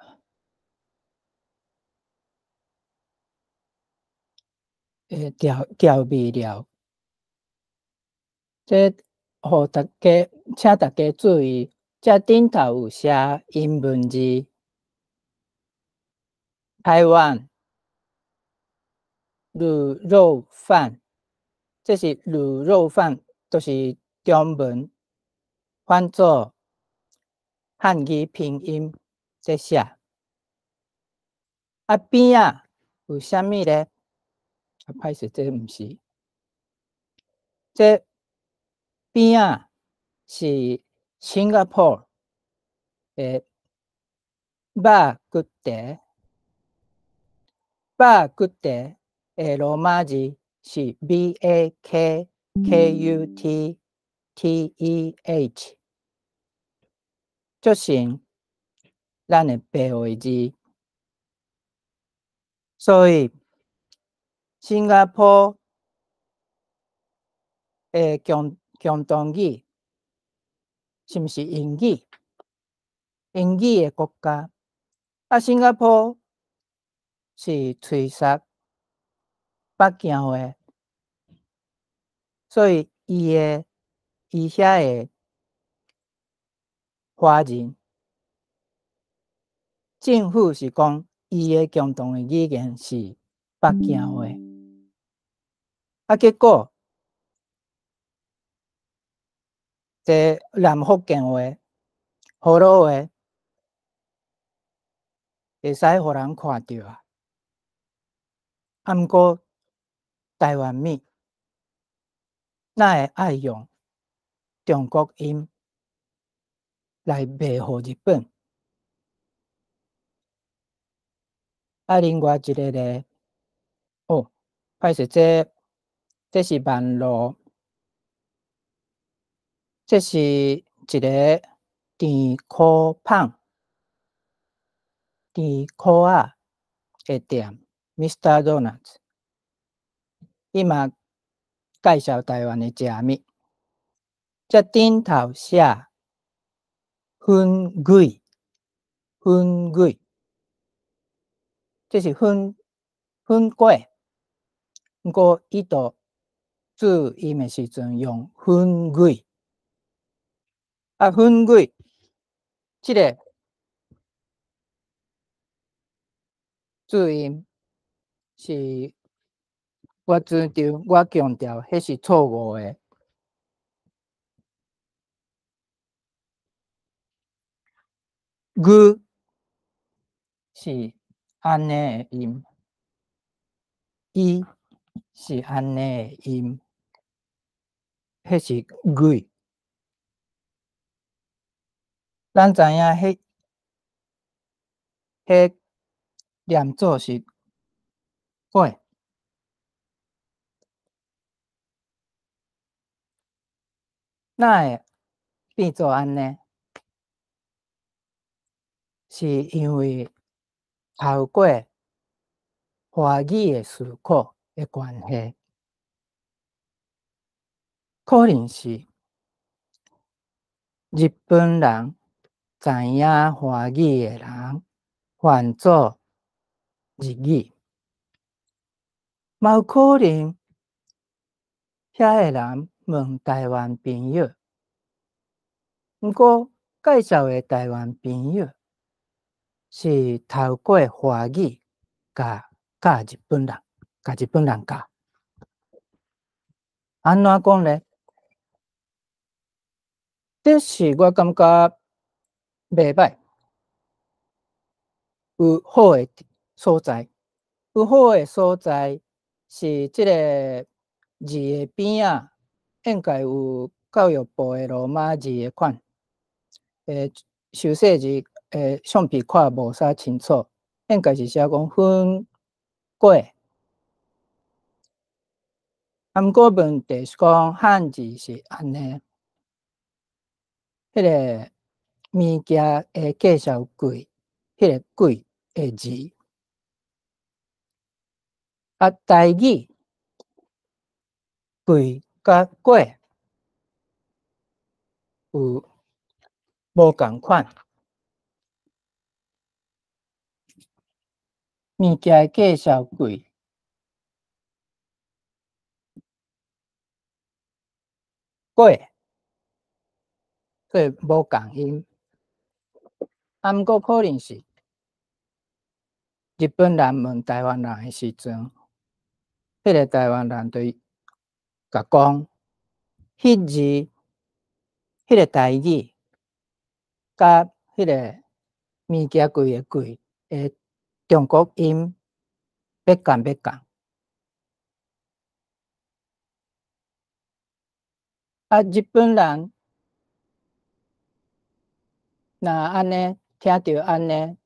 調味料，這予大家，請大家注意，這頂頭有寫英文字，台灣滷肉飯，這是滷肉飯，就是中文翻做漢語拼音這寫。啊，邊仔有啥物咧？啊，歹勢，這毋是，這邊仔是新加坡的肉骨茶，肉骨茶的羅馬字是 BAKKUTTEH，足像咱的白話字，所以新加坡的共同語是毋是英語？英語的國家，啊，新加坡是吹殺北京話，所以伊遐的華人政府是講伊的共同的語言是北京話，啊，結果這南福建話、河洛話會使予人看著啊。啊，毋過台灣物哪會愛用中國音來賣予日本？啊，另外一個咧，哦，歹勢，這是萬路，這是一個甜苦胖、甜苦仔的店，Mr. Donuts，伊嘛介紹台灣的食物，這頂頭寫粉粿，粉粿，這是粉粉粿，毋過伊就注音的時陣用粉粿，啊粉粿，這個注音是我主張，我強調，彼是錯誤的。粿是按呢的音，伊是按呢的音，彼是粿。咱知影，彼念做是粿，哪會變做按呢？是因為透過華語的詞庫的關係，可能是日本人知影華語的人翻做日語，嘛有可能遐個人問台灣朋友，毋過介紹的台灣朋友是透過華語共教日本人，共日本人教。按怎講咧？這是我感覺袂歹，有好的所在，有好的所在是這個字的邊仔，應該有教育部的羅馬字的款，修細字，相片看無啥清楚，應該是寫講粉粿。啊，毋過問題是講漢字是按呢，彼個物件會介紹粿，彼個粿的字。啊，台語粿佮粿有無仝款？物件介紹粿，粿，所以無仝音。啊，毋過可能是日本人問台灣人的時陣，彼個台灣人就共講，彼字，彼個台語，佮彼個物件粿的粿的中國音欲仝欲仝。啊，日本人若按呢聽著按呢，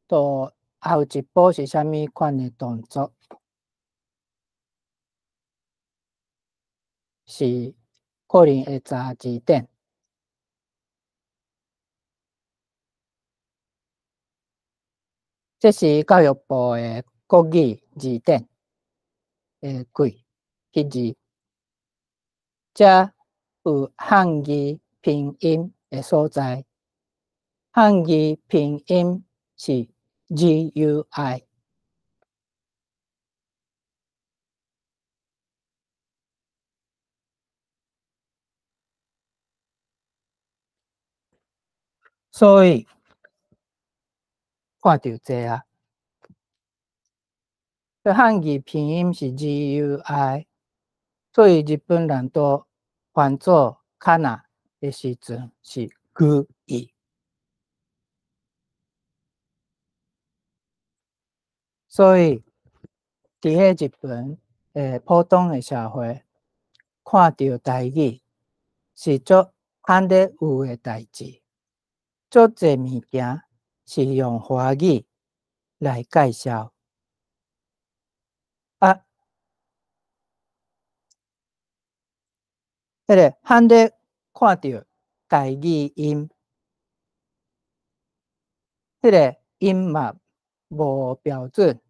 就後一步是啥物款的動作？是可能會查字典。這是教育部的國語字典的粿彼字，遮有漢字拼音的所在。漢字拼音是 GUI，所以看著這啊，這漢字拼音是 GUI，所以日本人都翻做卡那的時陣是 GUI。所以佇彼日本的普通的社會，看著台語是足罕咧有的代誌，足濟物件是用華語來介紹。啊，彼个罕咧看著台語音，彼个音嘛無標準。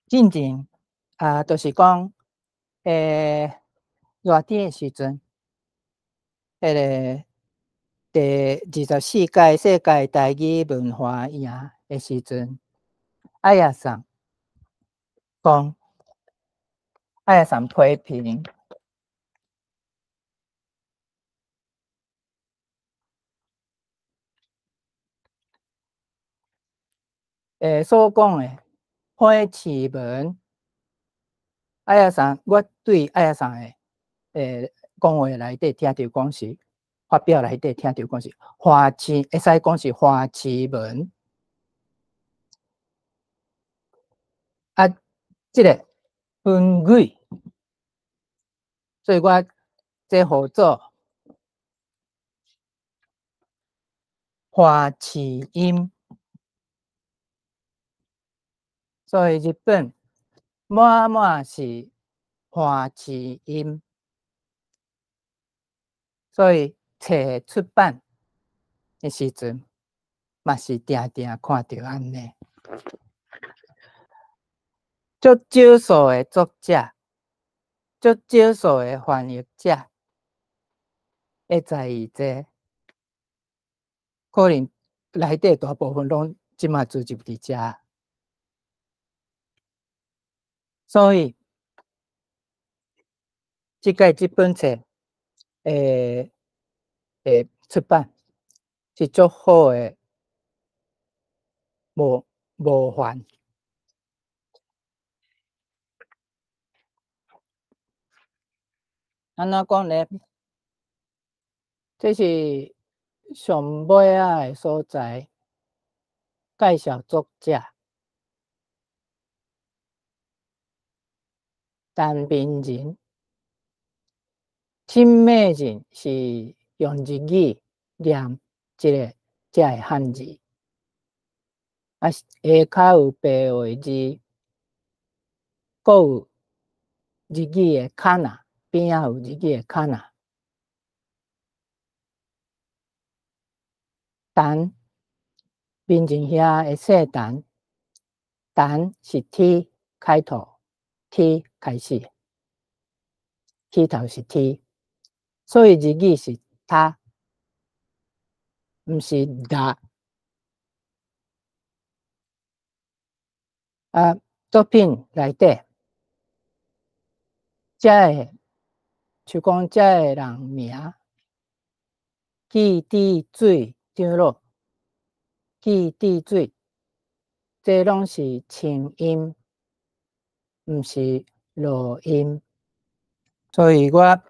進前啊，就是講，熱天的時陣，彼个第24屆世界台語文化營的時陣，愛亞桑講，愛亞桑批評，所講的花市文，愛亞桑，我對愛亞桑的講話內底聽著講是，發表內底聽著講是花市，會使講是花市文。啊，這个分語，所以我這號做花市音。所以日本滿滿是花市音，所以冊出版的時陣嘛是定定看著按呢。足少數的作者，足少數的翻譯者會在意這個，可能內底大部分攏這馬聚集佇遮。所以，這屆這本冊的出版是足好的模範。按怎講呢？這是上尾仔的所在，介紹作者陳明仁，陳美仁是用日語念這个這个漢字，啊，下跤有白話字，閣有日語的卡那，邊仔有日語的卡那。陳明仁兄的姓陳，陳是 T 開頭，T 開始，起頭是 T，所以日語是他，毋是達。啊，作品內底，這个就講這个人名，記佇水長老，記佇水，這攏是清音，毋是濁音，所以我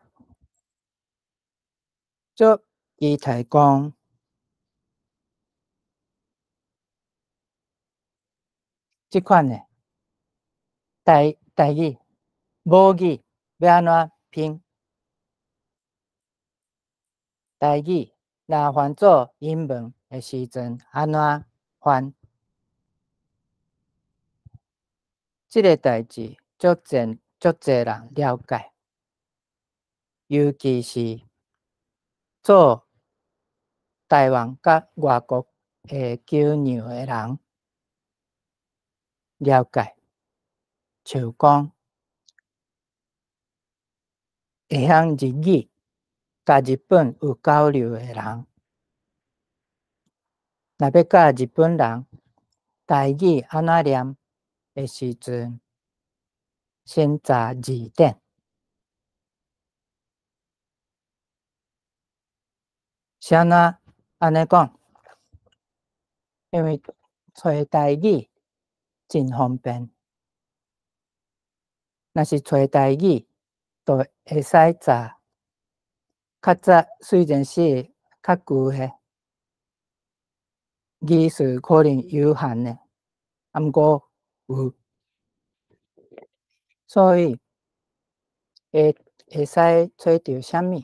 足期待講，這款的台語母語欲按怎拼？台語若翻做英文的時陣，按怎翻？這个代誌足濟人了解，尤其是做台灣佮外國的橋梁的人了解，像講會曉日語、佮日本有交流的人，若欲教日本人台語按怎念的時陣，先查字典。是按怎按呢講？因為揣台語真方便，若是揣台語，就會使查。較早雖然是較舊的，技術可能有限的，啊，毋過有，所以會使揣著啥物？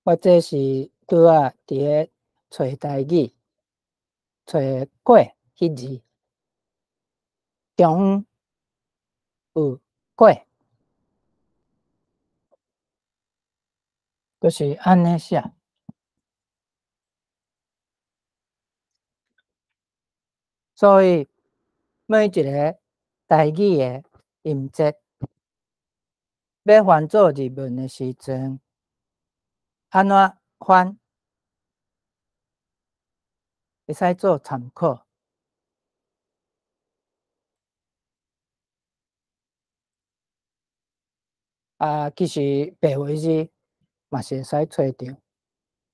我這是拄仔佇咧揣台語，揣過彼字，中有過，就是按呢寫。所以每一个台語的音節，欲翻做日文的時陣，按怎翻？會使做參考。啊，其實白話字嘛是會使揣著。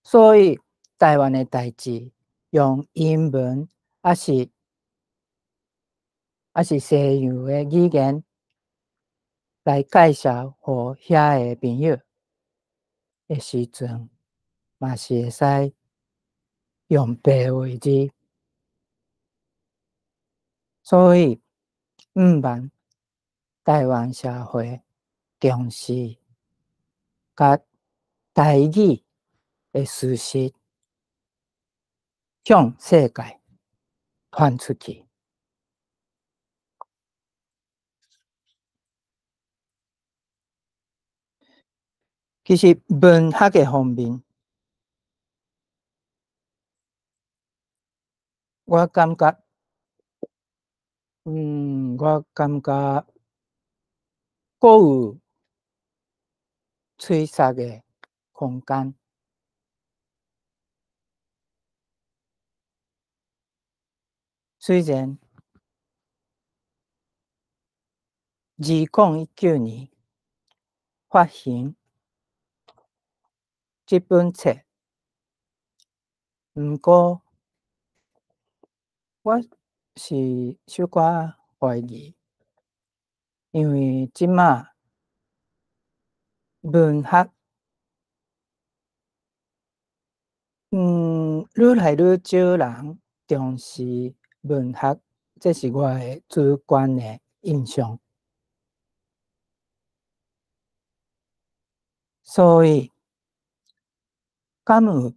所以台灣的代誌用英文，抑是西洋的語言來介紹予遐的朋友的時陣，嘛是會使用白話字。所以，毋望台灣社會重視共台語的事實向世界傳出去。其實文學的方面，我感覺閣有揣索的空間。雖然2019年發行這本冊，毋過我是小可懷疑，因為這馬文學，愈來愈少人重視文學，這是我的主觀的印象。所以，敢有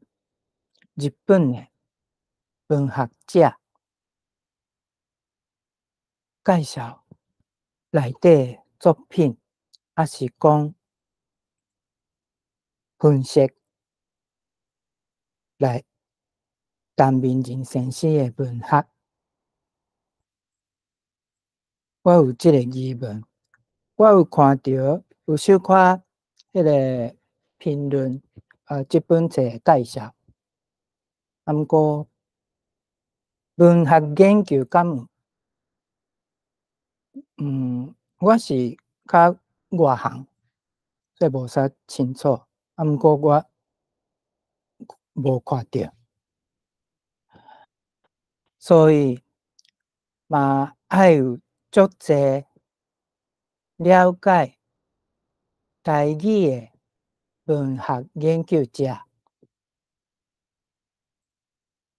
日本的文學者介紹內底作品，抑是講分析來陳明仁先生的文學？我有這個疑問。我有看著有小可彼個評論，這本冊介紹，啊，毋過文學研究敢有？我是較外行，所以無啥清楚。啊，毋過我無看著，所以嘛愛有足濟了解台語的文學研究者，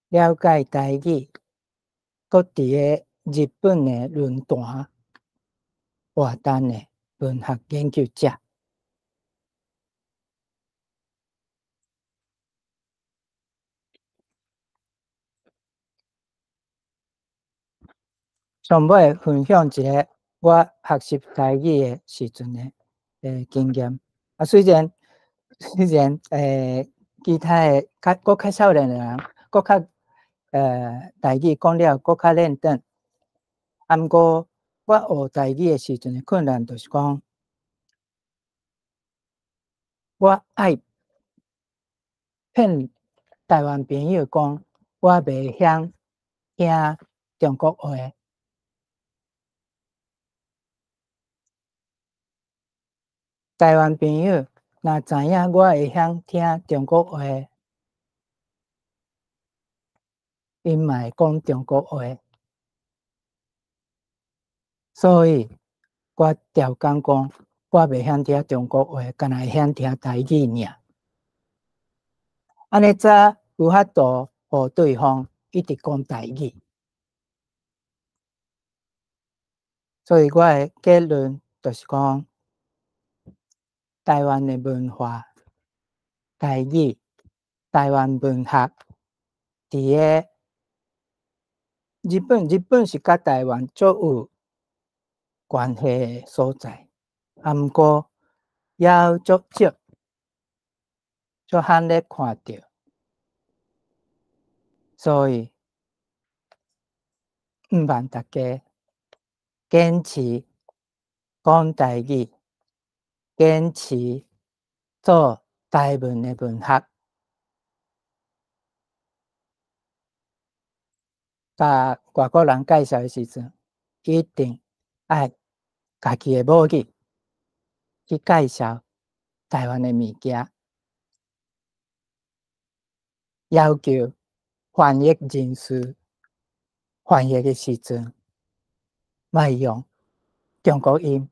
了解台語，閣佇个日本的論壇活動的文學研究者。上尾分享一个我學習台語的時陣的經驗。啊，雖然其他的較閣較少年的人，閣較台語講了閣較練轉。啊，毋過我學台語的時陣的困難，就是講我愛騙台灣朋友講，我袂曉聽中國話。台灣朋友若知影我會曉聽中國話，𪜶嘛會講中國話。所以我刁工講，我袂曉聽中國話，干焦會曉聽台語爾。按呢才有法度予對方一直講台語。所以我的結論就是講，台灣的文化、台語、台灣文學，佇个日本，日本是佮台灣足有關係的所在，啊，毋過猶有足少，足罕咧看著，所以毋望大家堅持講台語，堅持做台灣的文學，共外國人介紹的時陣，一定愛家己的母語去介紹台灣的物件，要求翻譯人士翻譯的時陣，莫用中國音，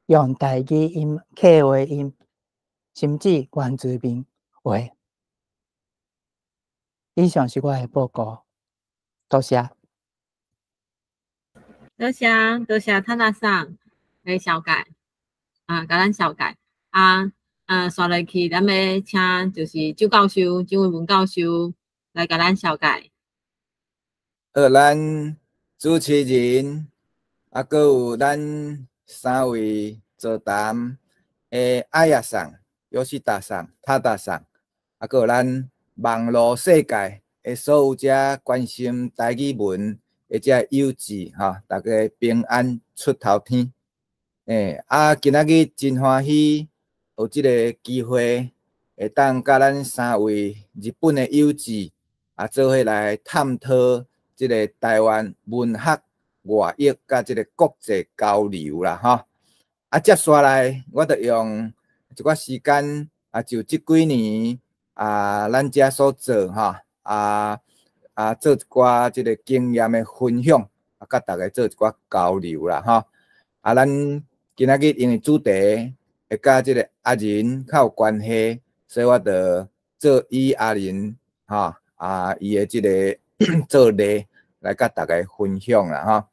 用台語音、客話音，甚至原住民話。以上是我的報告，多謝。多謝，多謝塔納桑的紹介，啊，共咱紹介啊，紲落去，咱欲請就是周教授、周偉文教授來共咱紹介。好，咱主持人，啊，閣有咱三位座談的阿亞桑、吉達桑、塔達桑，啊，閣有咱網路世界的所有遮關心台語文的遮友志吼，大家平安出頭天。啊，今仔日真歡喜有這个機會，會當佮咱三位日本的友志啊，做伙來探討這个台灣文學外譯佮這个國際交流啦，吼。啊，接紲來，我就用一寡時間啊，就這幾年啊，咱遮所做吼，做一寡這个經驗的分享，啊，佮大家做一寡交流啦，吼。啊，咱今仔日因為主題會佮這个阿仁較有關係，所以我就做以阿仁吼啊伊的這个做例來佮大家分享啦，吼。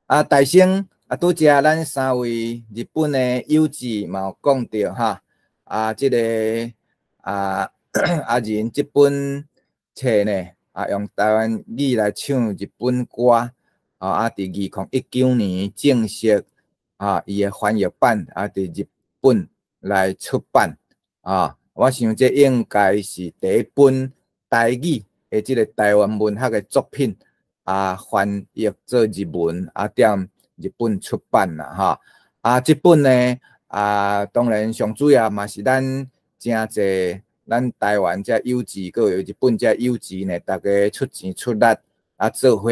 啊，大先啊，拄才咱三位日本的友志嘛有講著哈，啊，這个啊阿仁這本冊呢，啊，用台灣語來唱日本歌，啊，佇2019年正式啊，伊的翻譯版啊，佇日本來出版啊，我想這應該是第一本台語的這个台灣文學的作品啊，翻譯做日文啊，踮日本出版啦，吼。啊，這本呢，啊，當然上主要嘛是咱誠濟咱台灣遮友志，閣有日本遮友志呢，大家出錢出力啊，做伙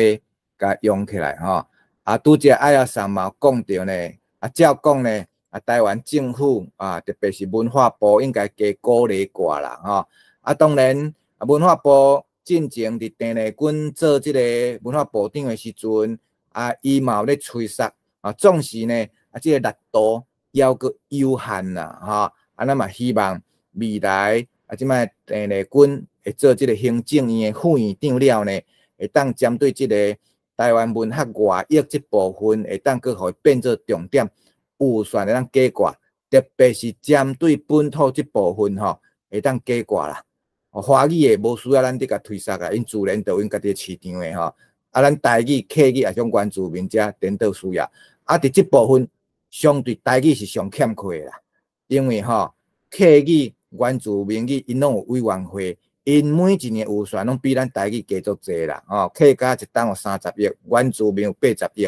共用起來吼。啊，拄才阿亞桑嘛有講著呢，啊，照講呢，啊，台灣政府啊，特別是文化部應該加鼓勵寡啦，吼。啊，當然，啊，文化部進前佇鄭麗君做這個文化部長的時陣，啊，伊嘛有咧催促，啊，總是呢，啊，這个力度猶閣有限啦，吼。啊，咱嘛希望未來啊，這擺鄭麗君會做這个行政院的副院長了呢，會當針對這個台灣文學外譯這部分，會當閣予伊變做重點，預算會當加掛，特別是針對本土這部分吼，會當加掛啦。華語的無需要咱佇共推捒啊，𪜶自然就有𪜶家己的市場的吼。啊，咱台語、客語抑種原住民遮顛倒需要。啊，佇這部分相對台語是上欠缺的啦，因為吼客語、原住民語𪜶攏有委員會，𪜶每一年預算攏比咱台語加足濟啦。吼，客家一冬有30億，原住民有80億。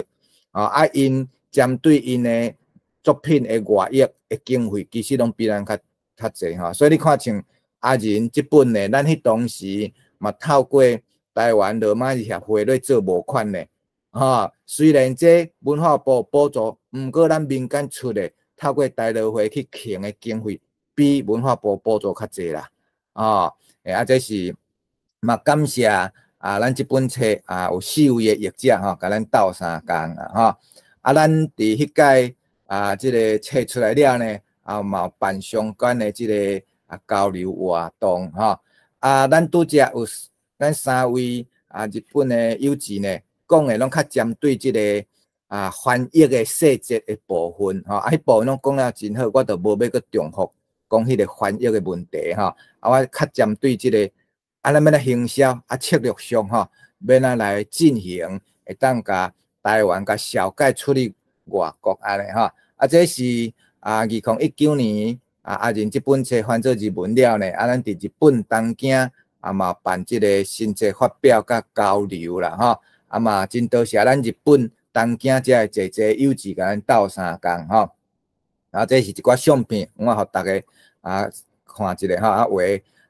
吼，啊，𪜶針對𪜶的作品的外譯的經費，其實攏比咱較濟吼。所以你看像阿仁這本呢，咱彼當時嘛透過台灣羅馬字協會咧做募款呢，吼。雖然這文化部補助，毋過咱民間出的，透過台羅會去募的經費，比文化部補助較濟啦，吼。啊，這是嘛感謝啊，咱這本冊啊有四位的譯者吼，共咱鬥相共啊，吼。啊，咱佇彼屆啊，這个冊出來了呢，啊嘛有辦相關的這个交流活動吼。啊，咱拄才有咱三位日本的友人呢，講的攏較針對這个翻譯的細節的部分吼，啊，彼部分攏講了真好，我就無欲閣重複講彼个翻譯的問題吼。啊，我較針對這个咱欲按怎行銷策略上吼，欲按怎來進行，會當共台灣共紹介出去外國按呢吼。啊，這是2019年阿仁這本冊翻做日文了呢，啊，咱佇日本東京嘛有辦這个新冊發表佮交流啦吼。啊嘛真多謝咱日本東京遮的濟濟友人共咱鬥相共吼。啊，這是一寡相片，我予逐家看一下吼。啊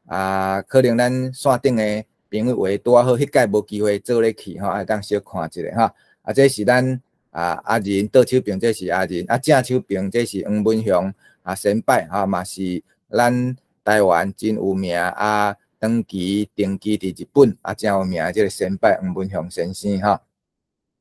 話可能咱線頂的朋友話拄仔好，彼屆無機會做咧去吼，會當小看一下吼。啊，這是咱阿仁倒手邊，這是阿仁；啊，正手邊這是黃文雄先輩吼，嘛是咱台灣真有名長期定居佇日本真有名的這个先輩黃文雄先生吼。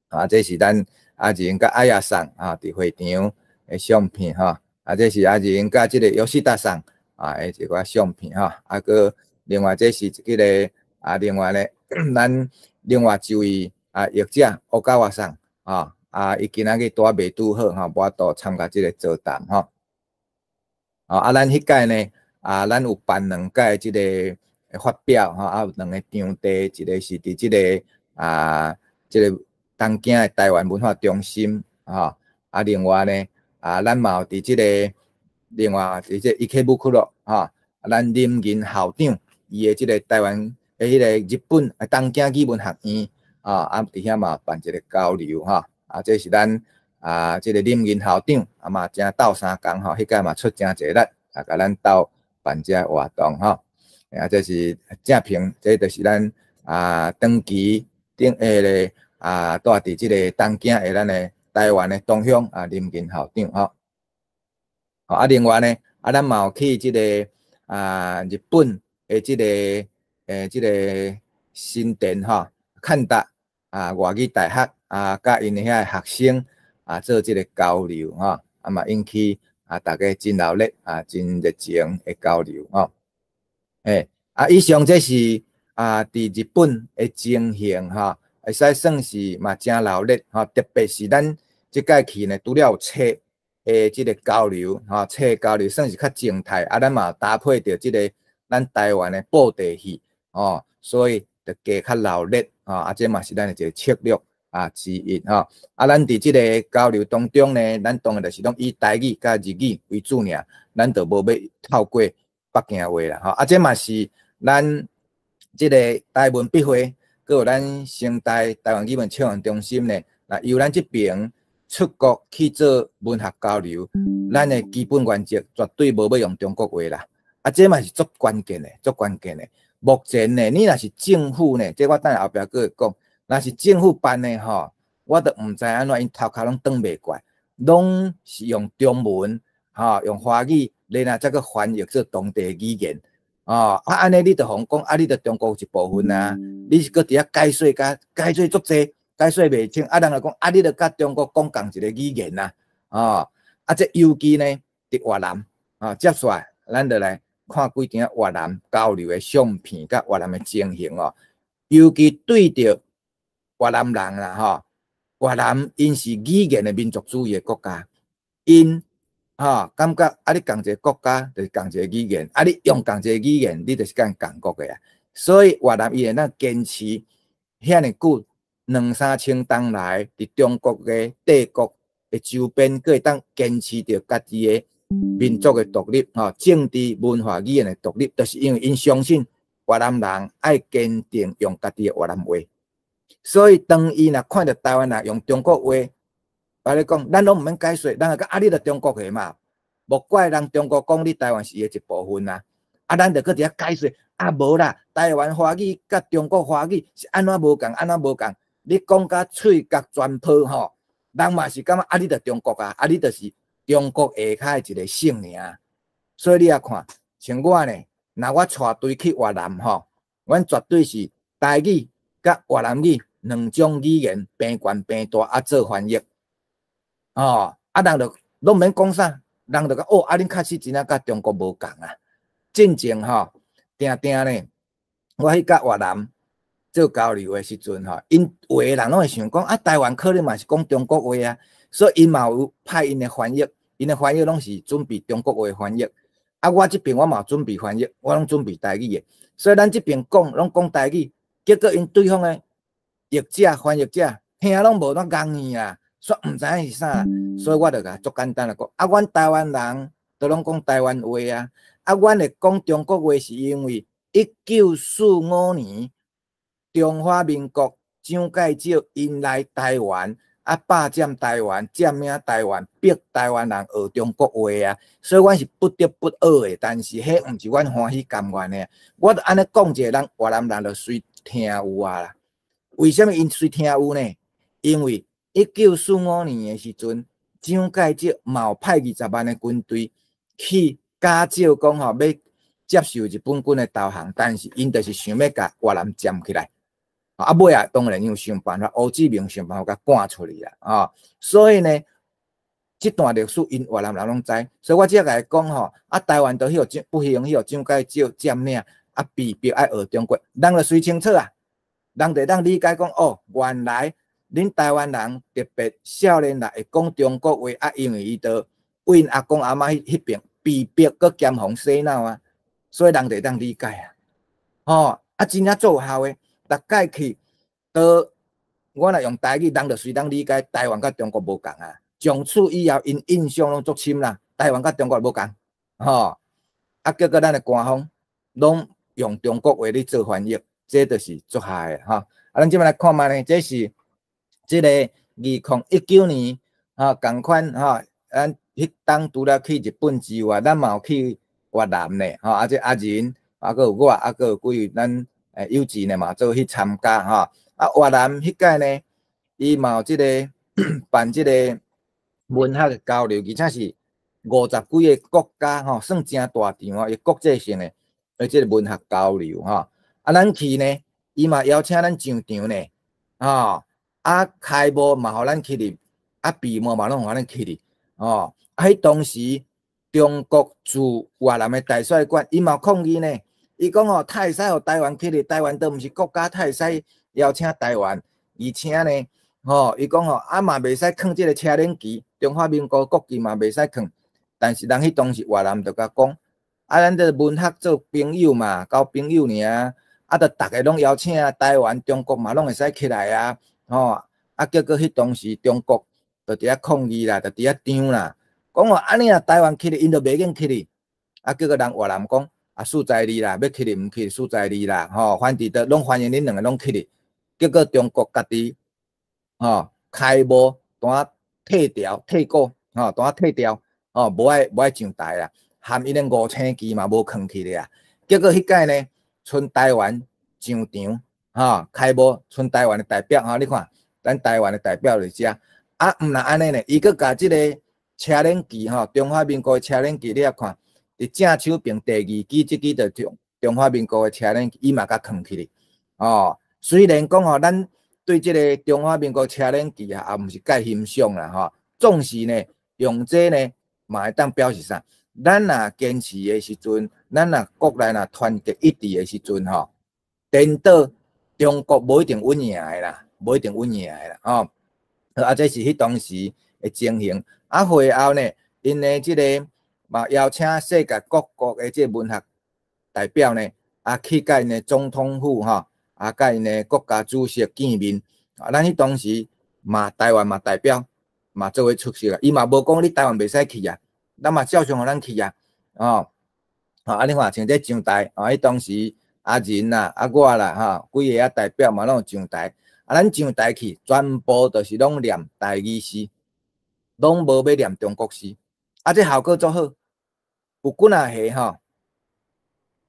啊，這是咱阿仁佮阿亞桑佇會場的相片吼。啊，這是阿仁佮這个游戲大桑的一寡相片吼。啊，閣另外這是這个另外咧，咱另外一位譯者烏嘉華桑伊今仔日拄仔袂拄好吼，無法度參加這个座談吼。啊，咱彼屆呢，咱有辦兩屆這个發表吼，有兩个場地，一个是佇這个東京的台灣文化中心吼，啊，另外呢，咱嘛有佇這个另外佇這池袋吼，咱林銀校長伊的這个台灣的彼个日本東京語文學院佇遐嘛辦一个交流吼，啊，這是咱這个林銀校長嘛誠鬥相共吼，彼屆嘛出誠濟力共咱鬥辦這个活動吼。啊，這是正平，這就是咱長期頂下个住佇這个東京的咱的台灣的同鄉林銀校長吼。啊，另外呢，咱嘛有去這个日本的這个新田吼，漢達外語大學佮𪜶遐的學生做這个交流吼，啊嘛引起逐家真熱烈真熱情的交流吼。欸，以上這是佇日本的情形吼，會使算是嘛誠熱烈吼，特別是咱這擺去呢，除了有冊的這个交流吼，冊交流算是較靜態，啊，咱嘛搭配著這个咱台灣的布袋戲吼，所以就加較熱烈吼，啊，這嘛是咱的一个策略之一吼。啊，咱佇這个交流當中呢，咱當然就是攏以台語佮日語為主爾，咱就無欲透過北京話啦吼。啊，這嘛是咱這个台文筆會，閣有咱成大台灣語文策源中心呢，若由咱這爿出國去做文學交流，咱的基本原則絕對無欲用中國話啦。啊，這嘛是足關鍵的，足關鍵的。目前呢，你若是政府呢，這我等下後壁閣會講，若是政府辦的吼，我都毋知按怎𪜶頭殼攏轉袂過來，攏是用中文吼，用華語，然後才閣翻譯做當地語言。哦，啊，按呢你就予人講，啊，你就中國一部分啊，你是閣佇遐解說共解說足濟，解說袂清，啊，人就講，啊，你就佮中國講仝一個語言啊，哦，啊，這尤其呢，佇越南，接煞來，咱就來看幾張越南交流的相片，佮越南的情形哦，尤其對著越南人啦，吼，越南𪜶是語言的民族主義的國家，𪜶感覺啊，你仝一个國家就是仝一个語言，啊，你用仝一个語言，你就是佮仝國的啊。所以越南伊會當堅持遐爾久，兩三千冬來，佇中國的帝國的周邊，閣會當堅持著家己的民族的獨立，吼，政治、文化、語言的獨立，就是因為𪜶相信越南人愛堅定用家己的越南話。所以當伊若看著台灣人用中國話，我咧講，咱攏毋免解說，人會講啊，你著中國的嘛，無怪人中國講你台灣是伊的一部分啊。啊，咱著閣佇遐解說，啊，無啦，台灣華語佮中國華語是按怎無仝，按怎無仝？你講甲喙角全破吼，人嘛是感覺啊，你著中國啊，啊，你就是中國下跤的一个省爾。所以你也看，像我呢，若我帶隊去越南吼，阮絕對是台語佮越南語兩種語言平懸平大啊做翻譯。哦，啊，人就攏毋免講啥，人就講哦，啊，恁確實真正佮中國無仝啊。進前吼，定定呢，我去佮越南做交流的時陣吼，𪜶有的人攏會想講啊，台灣可能嘛是講中國話啊，所以𪜶嘛有派𪜶的翻譯，𪜶的翻譯攏是準備中國話翻譯。啊，我這邊我嘛準備翻譯，我攏準備台語的，所以咱這邊講攏講台語，結果𪜶對方的譯者、翻譯者聽攏無那共去啊，煞毋知影是啥，所以我就共足簡單來講，啊，阮台灣人都攏講台灣話啊，啊，阮會講中國話是因為1945年中華民國蔣介石𪜶來台灣，啊，霸佔台灣，佔領台灣，逼台灣人學中國話啊，所以阮是不得不學的，但是彼毋是阮歡喜甘願的。我著按呢講一下，人越南人就隨聽有啊啦。為啥物𪜶隨聽有呢？因為1945年的時陣，蔣介石嘛有派20萬的軍隊去假借講吼，欲接受日本軍的投降，但是𪜶就是想欲共越南佔起來。啊，尾仔當然有想辦法，胡志明想辦法共趕出去啦，啊，所以呢，這段歷史𪜶越南人攏知，所以我才共伊講吼，啊，台灣都予蔣不幸予蔣介石佔領，啊，被逼愛學中國，人就隨清楚啊，人就會當理解講，哦，原來恁台灣人特別少年人會講中國話，啊，因為伊都為𪜶阿公阿嬤彼彼邊被逼閣兼予洗腦啊，所以人就會當理解啊，吼，啊，真正奏效的。逐擺去，都我若用台語，人就隨當理解台灣佮中國無仝啊。從此以後，𪜶印象攏足深啦。台灣佮中國無仝，吼。啊，結果咱的官方攏用中國話咧做翻譯，這就是足害的吼。啊，咱這擺來看覓呢？這是這个2019年吼，仝款吼，咱彼當除了去日本之外，咱嘛有去越南呢，吼。啊，這阿仁，啊，閣有我，啊，閣有幾位咱。友智呢嘛做去參加吼，啊越南彼屆呢，伊嘛有這个辦這个文學的交流，而且是50幾个國家吼，算誠大場哦，伊國際性的的這个文學交流吼。啊，咱去呢，伊嘛邀請咱上場呢，吼，啊開幕嘛予咱去入，啊閉幕嘛攏予咱去入，吼，啊彼當時中國駐越南的大使館，伊嘛抗議呢。伊講吼，會使予台灣去入，台灣都毋是國家，會使邀請台灣，而且呢，吼，伊講吼，啊嘛袂使囥這个車輪旗，中華民國國旗嘛袂使囥。但是人彼當時越南就共講，啊，咱這文學做朋友嘛，交朋友爾，啊，著逐个攏邀請台灣、中國嘛攏會使起來啊，吼，啊，結果彼當時中國就佇遐抗議啦，就佇遐張啦，講吼，按呢若台灣去入，𪜶就袂願去入，啊，結果人越南講。啊，數在你啦，欲去入毋去，數在你啦，吼，反正都攏歡迎恁兩个攏去入。結果中國家己，吼，開幕單退掉退股，吼，單退掉，吼，無愛上台啦，含𪜶的五星旗嘛無囥起來啊。結果彼擺呢，賰台灣上場，吼，開幕賰台灣的代表，吼，你看，咱台灣的代表佇遮，啊，毋但按呢呢，伊閣共這个車輪旗，吼，中華民國的車輪旗，你來看。佇正手邊第二支，這支就中華民國的車輪旗，伊嘛共囥起來。哦，雖然講吼，咱對這个中華民國車輪旗啊，也毋是蓋欣賞啦，吼。總是呢，用這呢，嘛會當表示啥？咱若堅持的時陣，咱若國內若團結一致的時陣，吼，顛倒中國無一定穩贏的啦，無一定穩贏的啦，吼。啊，這是彼當時的情形。啊，會後呢，𪜶的這个。嘛邀請世界各國的這个文學代表呢，啊去佮𪜶的總統府吼，啊佮𪜶的國家主席見面。啊，咱彼當時嘛台灣嘛代表嘛做伙出席啊，伊嘛無講你台灣袂使去啊，咱嘛照常予咱去啊，哦，啊你看像這上台，啊彼當時阿仁啦、啊我啦，吼，幾个啊代表嘛攏有上台，啊咱上台去，全部就是攏念台語詩，攏無欲念中國詩，啊這效果足好。有幾若個吼，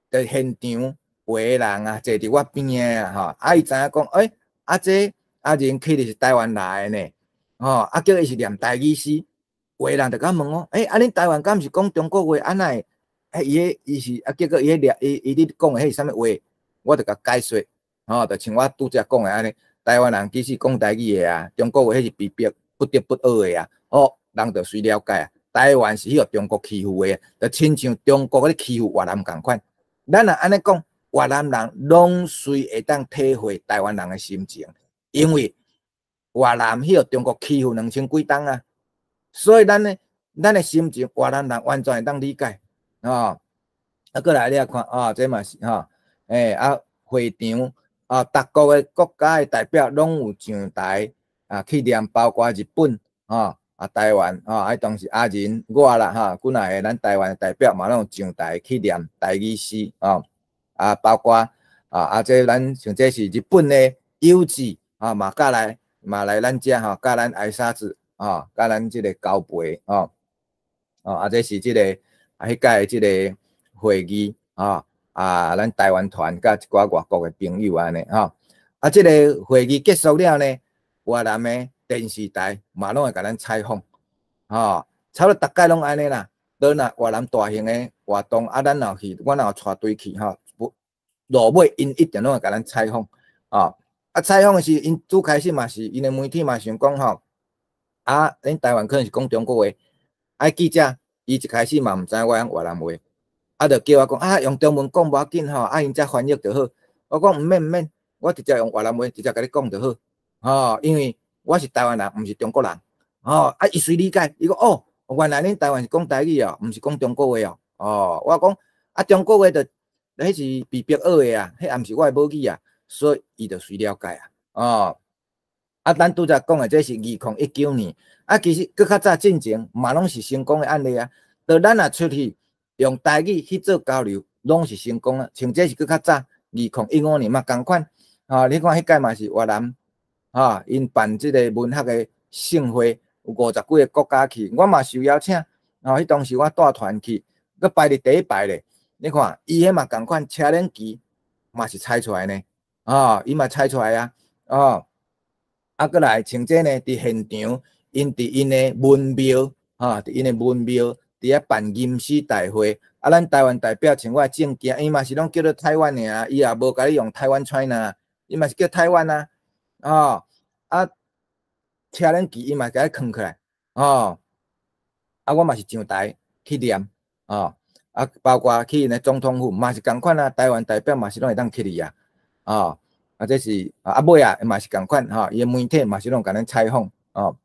佇現場有的人啊，坐佇我邊仔啊，吼，啊伊知影講，欸，啊這阿仁去的是台灣來的呢，吼，啊叫伊是念台語詩，有的人就共問我，欸，啊恁台灣敢毋是講中國話，啊哪會？欸，伊彼伊是啊，結果伊彼念伊伊咧講的彼是啥物話？我就共解說，吼，就像我拄才講的按呢，台灣人其實講台語的啊，中國話彼是被逼不得不學的啊，哦，人就隨了解啊。台灣是予中國欺負的，就親像中國咧欺負越南仝款。咱若按呢講，越南人攏隨會當體會台灣人的心情，因為越南予中國欺負兩千幾冬啊，所以咱呢，咱的心情越南人完全會當理解，哦。啊，閣來你來看，啊，這嘛是吼，欸，啊，會場啊，逐國的國家的代表攏有上台啊去念，包括日本，吼，啊，台灣，吼，啊，當時阿仁我啦，吼，幾若個咱台灣的代表嘛攏有上台去念台語詩，吼，啊，包括啊啊，這咱像這是日本的友子啊，嘛佮來嘛來咱遮吼，佮咱挨沙子，吼，佮咱這個交陪，吼，哦，啊，這是這個啊，彼屆的這個會議，吼，啊，咱台灣團佮一寡外國的朋友按呢，吼，啊，這個會議結束了呢，越南的電視台嘛攏會共咱採訪，吼，差不多逐擺攏按呢啦。倒若越南大型的活動，啊，咱若去，阮若有帶隊去，吼，落尾𪜶一定攏會共咱採訪，吼，啊，採訪的時，𪜶拄開始嘛是，𪜶的媒體嘛想講吼，啊，恁台灣可能是講中國話，啊，記者伊一開始嘛毋知影我講越南話，啊，就叫我講啊，用中文講無要緊吼，啊，𪜶才翻譯就好。我講毋免毋免，我直接用越南話直接共你講就好，吼，因為我是台灣人，毋是中國人，吼，啊，伊隨理解，伊講哦，原來恁台灣是講台語哦，毋是講中國話哦，哦，我講啊，中國話就彼是被迫學的啊，彼也毋是我的母語啊，所以伊就隨了解啊，哦，啊，咱拄才講的這是2019年，啊，其實閣較早進前嘛攏是成功的案例啊。當咱若出去用台語去做交流，攏是成功啊。像這是閣較早，2015年嘛仝款，啊，你看彼屆嘛是越南，啊，𪜶辦這個文學的盛會，有五十幾个國家去，我嘛受邀請，啊，彼當時我帶團去，閣排佇第一排咧。你看，伊彼嘛仝款，車輪旗嘛是彩出來呢，啊，伊嘛彩出來啊，哦，啊，閣來像這呢，佇現場，𪜶佇𪜶的文廟，啊，佇𪜶的文廟，佇遐辦吟詩大會，啊，咱台灣代表像我的證件，伊嘛是攏叫做台灣爾，伊也無共你用台灣 China，伊嘛是叫台灣啊，哦，啊，車輪旗伊嘛共伊囥起來，哦，啊，我嘛是上台去念，哦，啊，包括去𪜶的總統府嘛是仝款啊，台灣代表嘛是攏會當去哩啊，哦，啊，這是啊，尾啊嘛是仝款吼，伊的媒體嘛是攏共咱採訪，哦。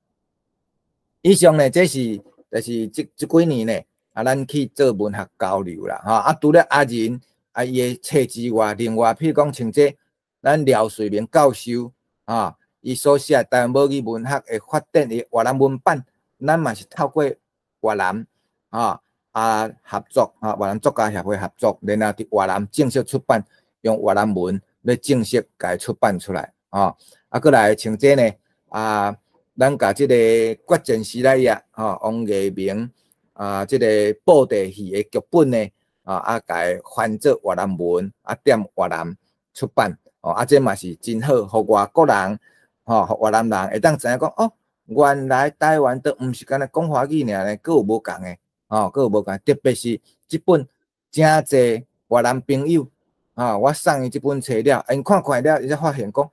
以上呢，這是就是這這幾年呢，啊，咱去做文學交流啦，吼，啊，除了阿仁啊伊的冊之外，另外譬如講像這咱廖瑞明教授啊，伊所寫台灣母語文學的發展的越南文版，咱嘛是透過越南啊啊合作啊，越南作家協會合作，然後佇越南正式出版，用越南文來正式共出版出來，啊，啊，閣來像這呢啊。咱共這個決戰時代啊，吼，王藝明啊，這個布袋戲的劇本呢，啊啊，共翻做越南文，啊，踮越南出版，哦，啊，這嘛是真好，予外國人，吼，予越南人會當知影講，哦，原來台灣都毋是干焦講華語爾呢，閣有無仝的，吼，閣有無仝，特別是這本誠濟越南朋友，啊，我送伊這本冊了，𪜶看看了，伊才發現講，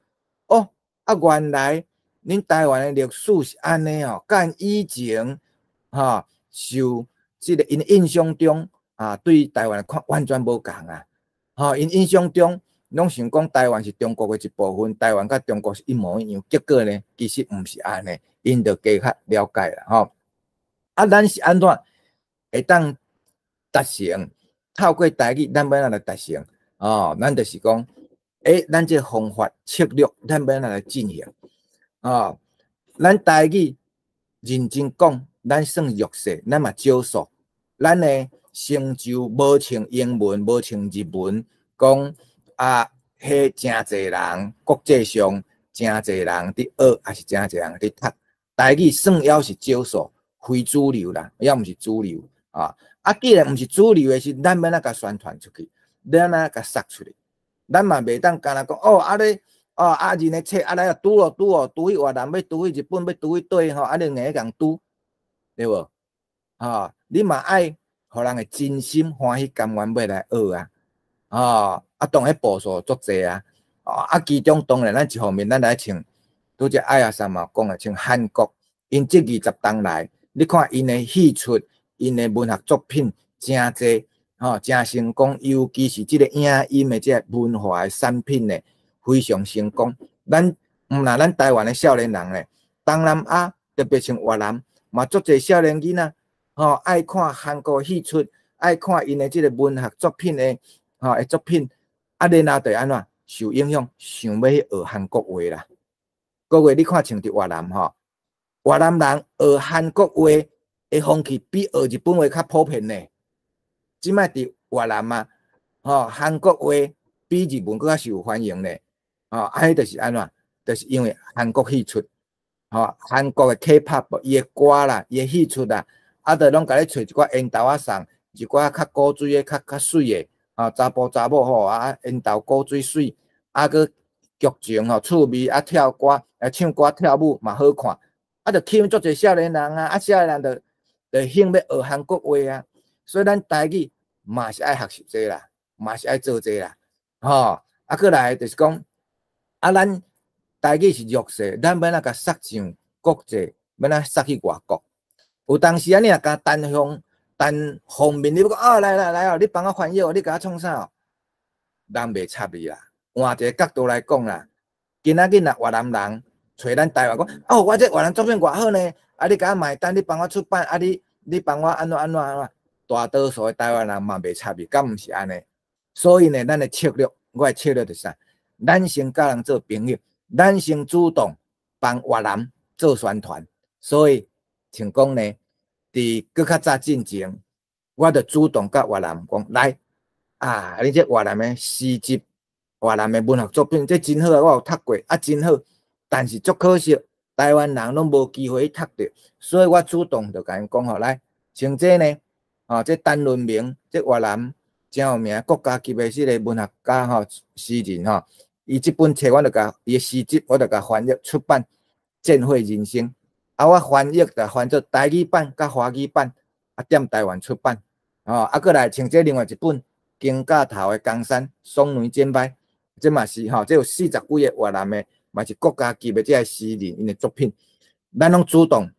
哦，啊，原來。恁台灣的歷史是按呢哦，佮以前吼受這個𪜶印象中啊，對台灣看完全無仝啊，吼𪜶印象中攏想講台灣是中國的一部分，台灣佮中國是一模一樣，結果呢，其實毋是按呢，𪜶就加較了解啦，吼。啊，咱是按怎會當達成？透過台語，咱欲按怎來達成？哦，咱就是講，欸，咱這個方法策略，咱欲按怎來進行？哦，咱台語認真講，咱算弱勢，咱嘛少數。咱的成就無像英文，無像日文，講啊，彼誠濟人，國際上誠濟人佇學，抑是誠濟人佇讀。台語算猶是少數，非主流啦，猶毋是主流啊。啊，既然毋是主流的時，咱欲按怎共宣傳出去？咱按怎共殺出去？咱嘛袂當干焦講哦，啊你。哦，阿仁的冊啊來啊，拄哦拄哦，拄去越南，欲拄去日本，欲拄去佗吼，啊你硬共拄，對無？吼，你嘛愛予人會真心歡喜甘願欲來學啊！吼，啊當彼步數足濟啊！啊，其中當然咱一方面咱來像拄才愛阿三嘛講的，像韓國，𪜶這20冬來，你看𪜶的戲出，𪜶的文學作品誠濟，吼，誠成功，尤其是這个影音的這个文化的產品呢，非常成功。咱毋但咱台灣的少年人咧，東南亞特別像越南，嘛足濟少年囡仔，吼，愛看韓國戲出，愛看𪜶的這个文學作品的，吼的作品，啊，然後就按怎受影響，想欲去學韓國話啦。各位，你看像佇越南吼，越南人學韓國話的風氣比學日本話較普遍呢。這擺佇越南啊，吼，韓國話比日文閣較受歡迎呢。吼，啊，彼就是按怎？就是因為韓國戲出，吼，韓國的 K-pop 伊的歌啦，伊的戲出啦，啊，就攏共你揣一寡緣投仔送，一寡較古錐的、較較媠的，啊，查埔查某吼，啊，緣投古錐媠，啊，閣劇情吼趣味，啊，跳歌，啊，唱歌跳舞嘛好看，啊，就吸引足濟少年人啊，啊，少年人就興欲學韓國話啊，所以咱台語嘛是愛學習這啦，嘛是愛做這啦，吼，啊，閣來就是講，啊，咱台語是弱勢，咱欲按怎共殺上國際，欲按怎殺去外國？有當時啊，你若共單方單方面，你欲講啊，來來來哦，你幫我翻譯，你共我創啥哦？人袂插你啦。換一個角度來講啦，今仔日若越南人揣咱台灣講，哦，我這越南作品偌好呢，啊，你共我買單，你幫我出版，啊，你幫我按怎按怎按怎，大多數的台灣人嘛袂插你，敢毋是按呢？所以呢，咱的策略，我的策略就是啥？咱先佮人做朋友，咱先主動幫越南做宣傳。所以像講呢，佇閣較早進前，我就主動佮越南講，來啊，你這越南的詩集、越南的文學作品，這真好啊，我有讀過，啊，真好。但是足可惜，台灣人攏無機會去讀著，所以我主動就共𪜶講吼，來，像這呢，吼，這陳倫明，這越南誠有名國家級的這个文學家吼，詩人吼，伊這本冊我就共伊的詩集，我就共翻譯出版《戰火人生》，啊，我翻譯就翻做台語版佮華語版，啊，踮台灣出版，吼，啊，閣來像這另外一本《肩胛頭的江山》，爽女剪歹，這嘛是吼，這有四十幾个越南的，嘛是國家級的這个詩人𪜶的作品，咱攏主動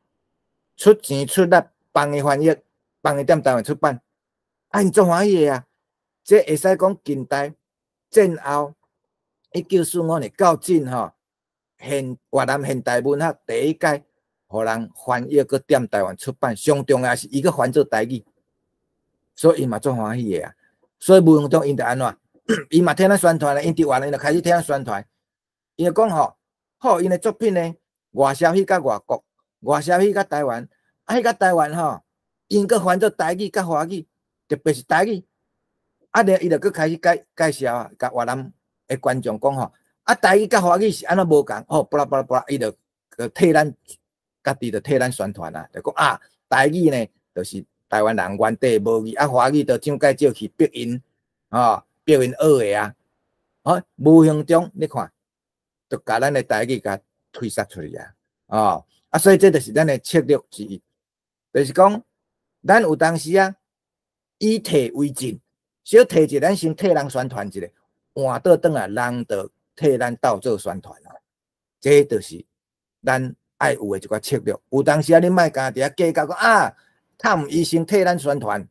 出錢出力幫伊翻譯，幫伊踮台灣出版，啊，𪜶足歡喜的啊！這會使講近代戰後1945年到今吼，現越南現代文學第一屆，予人翻譯閣踮台灣出版，上重要是伊閣翻做台語，所以伊嘛足歡喜的啊！所以無形中𪜶就按怎？伊嘛替咱宣傳咧，𪜶佇越南就開始替咱宣傳。伊就講吼，好，𪜶的作品呢，外銷去到外國，外銷去到台灣，啊，去到台灣吼，𪜶閣翻做台語佮華語，特別是台語，啊，咧伊就閣開始介介紹啊，共越南的觀眾講吼，啊，台語佮華語是按怎無仝？吼，巴拉巴拉巴拉，伊就替咱家己就替咱宣傳啊，就講啊，台語呢，就是台灣人原底母語，啊，華語就蔣介石去逼𪜶，吼，逼𪜶學的啊，哦，無形中你看，就共咱的台語共推捒出去啊，哦，啊，所以這就是咱的策略之一，就是講，咱有當時啊，以退為進，小退一下，咱先替人宣傳一下，換倒轉來，人就替咱鬥做宣傳啊，這就是咱愛有的一寡策略。有當時啊，你莫干佇遐計較講啊，他毋伊先替咱宣傳，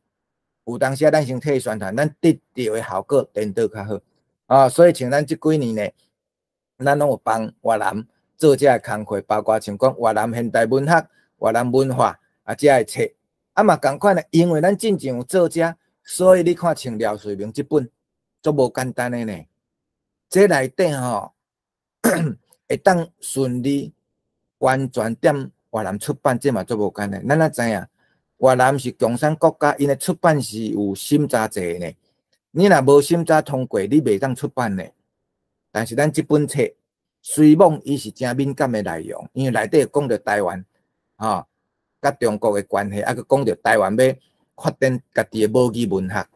有當時啊，咱先替伊宣傳，咱得著的效果顛倒較好啊。所以像咱這幾年呢，咱攏有幫越南做這个工課，包括像講越南現代文學、越南文化啊，這个冊啊嘛仝款的，因為咱進前有做這，所以你看像廖瑞明這本足無簡單的呢。這內底吼會當順利完全踮越南出版，這嘛足無簡單。咱也知影，越南是共產國家，𪜶的出版是有審查制的呢。你若無審查通過，你袂當出版呢。但是咱這本冊雖罔伊是誠敏感的內容，因為內底講著台灣，吼，佮中國的關係，啊，閣講著台灣欲發展家己的母語文學，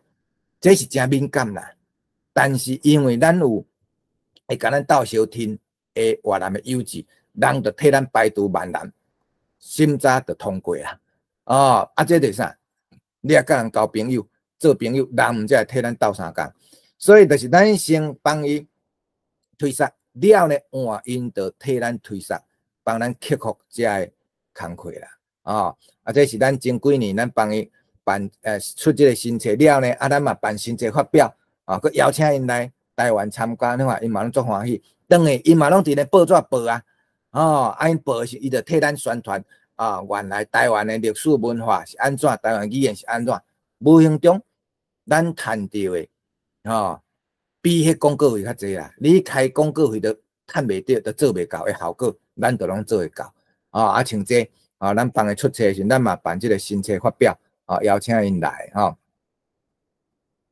這是誠敏感啦。但是因為咱有會共咱鬥相挺的越南的友誼，人就替咱排除萬難，審查就通過啦。哦，啊，這就是啥？你若佮人交朋友、做朋友，人毋才會替咱鬥相共。所以就是咱先幫伊推捒，了後呢，換𪜶就替咱推捒，幫咱克服這个工課啦。哦，啊，這是咱前幾年咱幫伊辦出這个新冊了呢，啊，咱嘛辦新冊發表，啊，閣邀請𪜶來台灣參加，你看𪜶嘛攏足歡喜。當然𪜶嘛攏佇咧報紙報啊，哦，啊，𪜶報的時，伊就替咱宣傳啊，原來台灣的歷史文化是按怎，台灣語言是按怎，無形中咱趁著的，吼，比彼廣告費較濟啦。你開廣告費都趁袂著，都做袂到的效果，咱都攏做會到。哦，啊，像這，啊，咱幫伊出冊的時，咱嘛辦這个新冊發表，啊，邀請𪜶來，吼。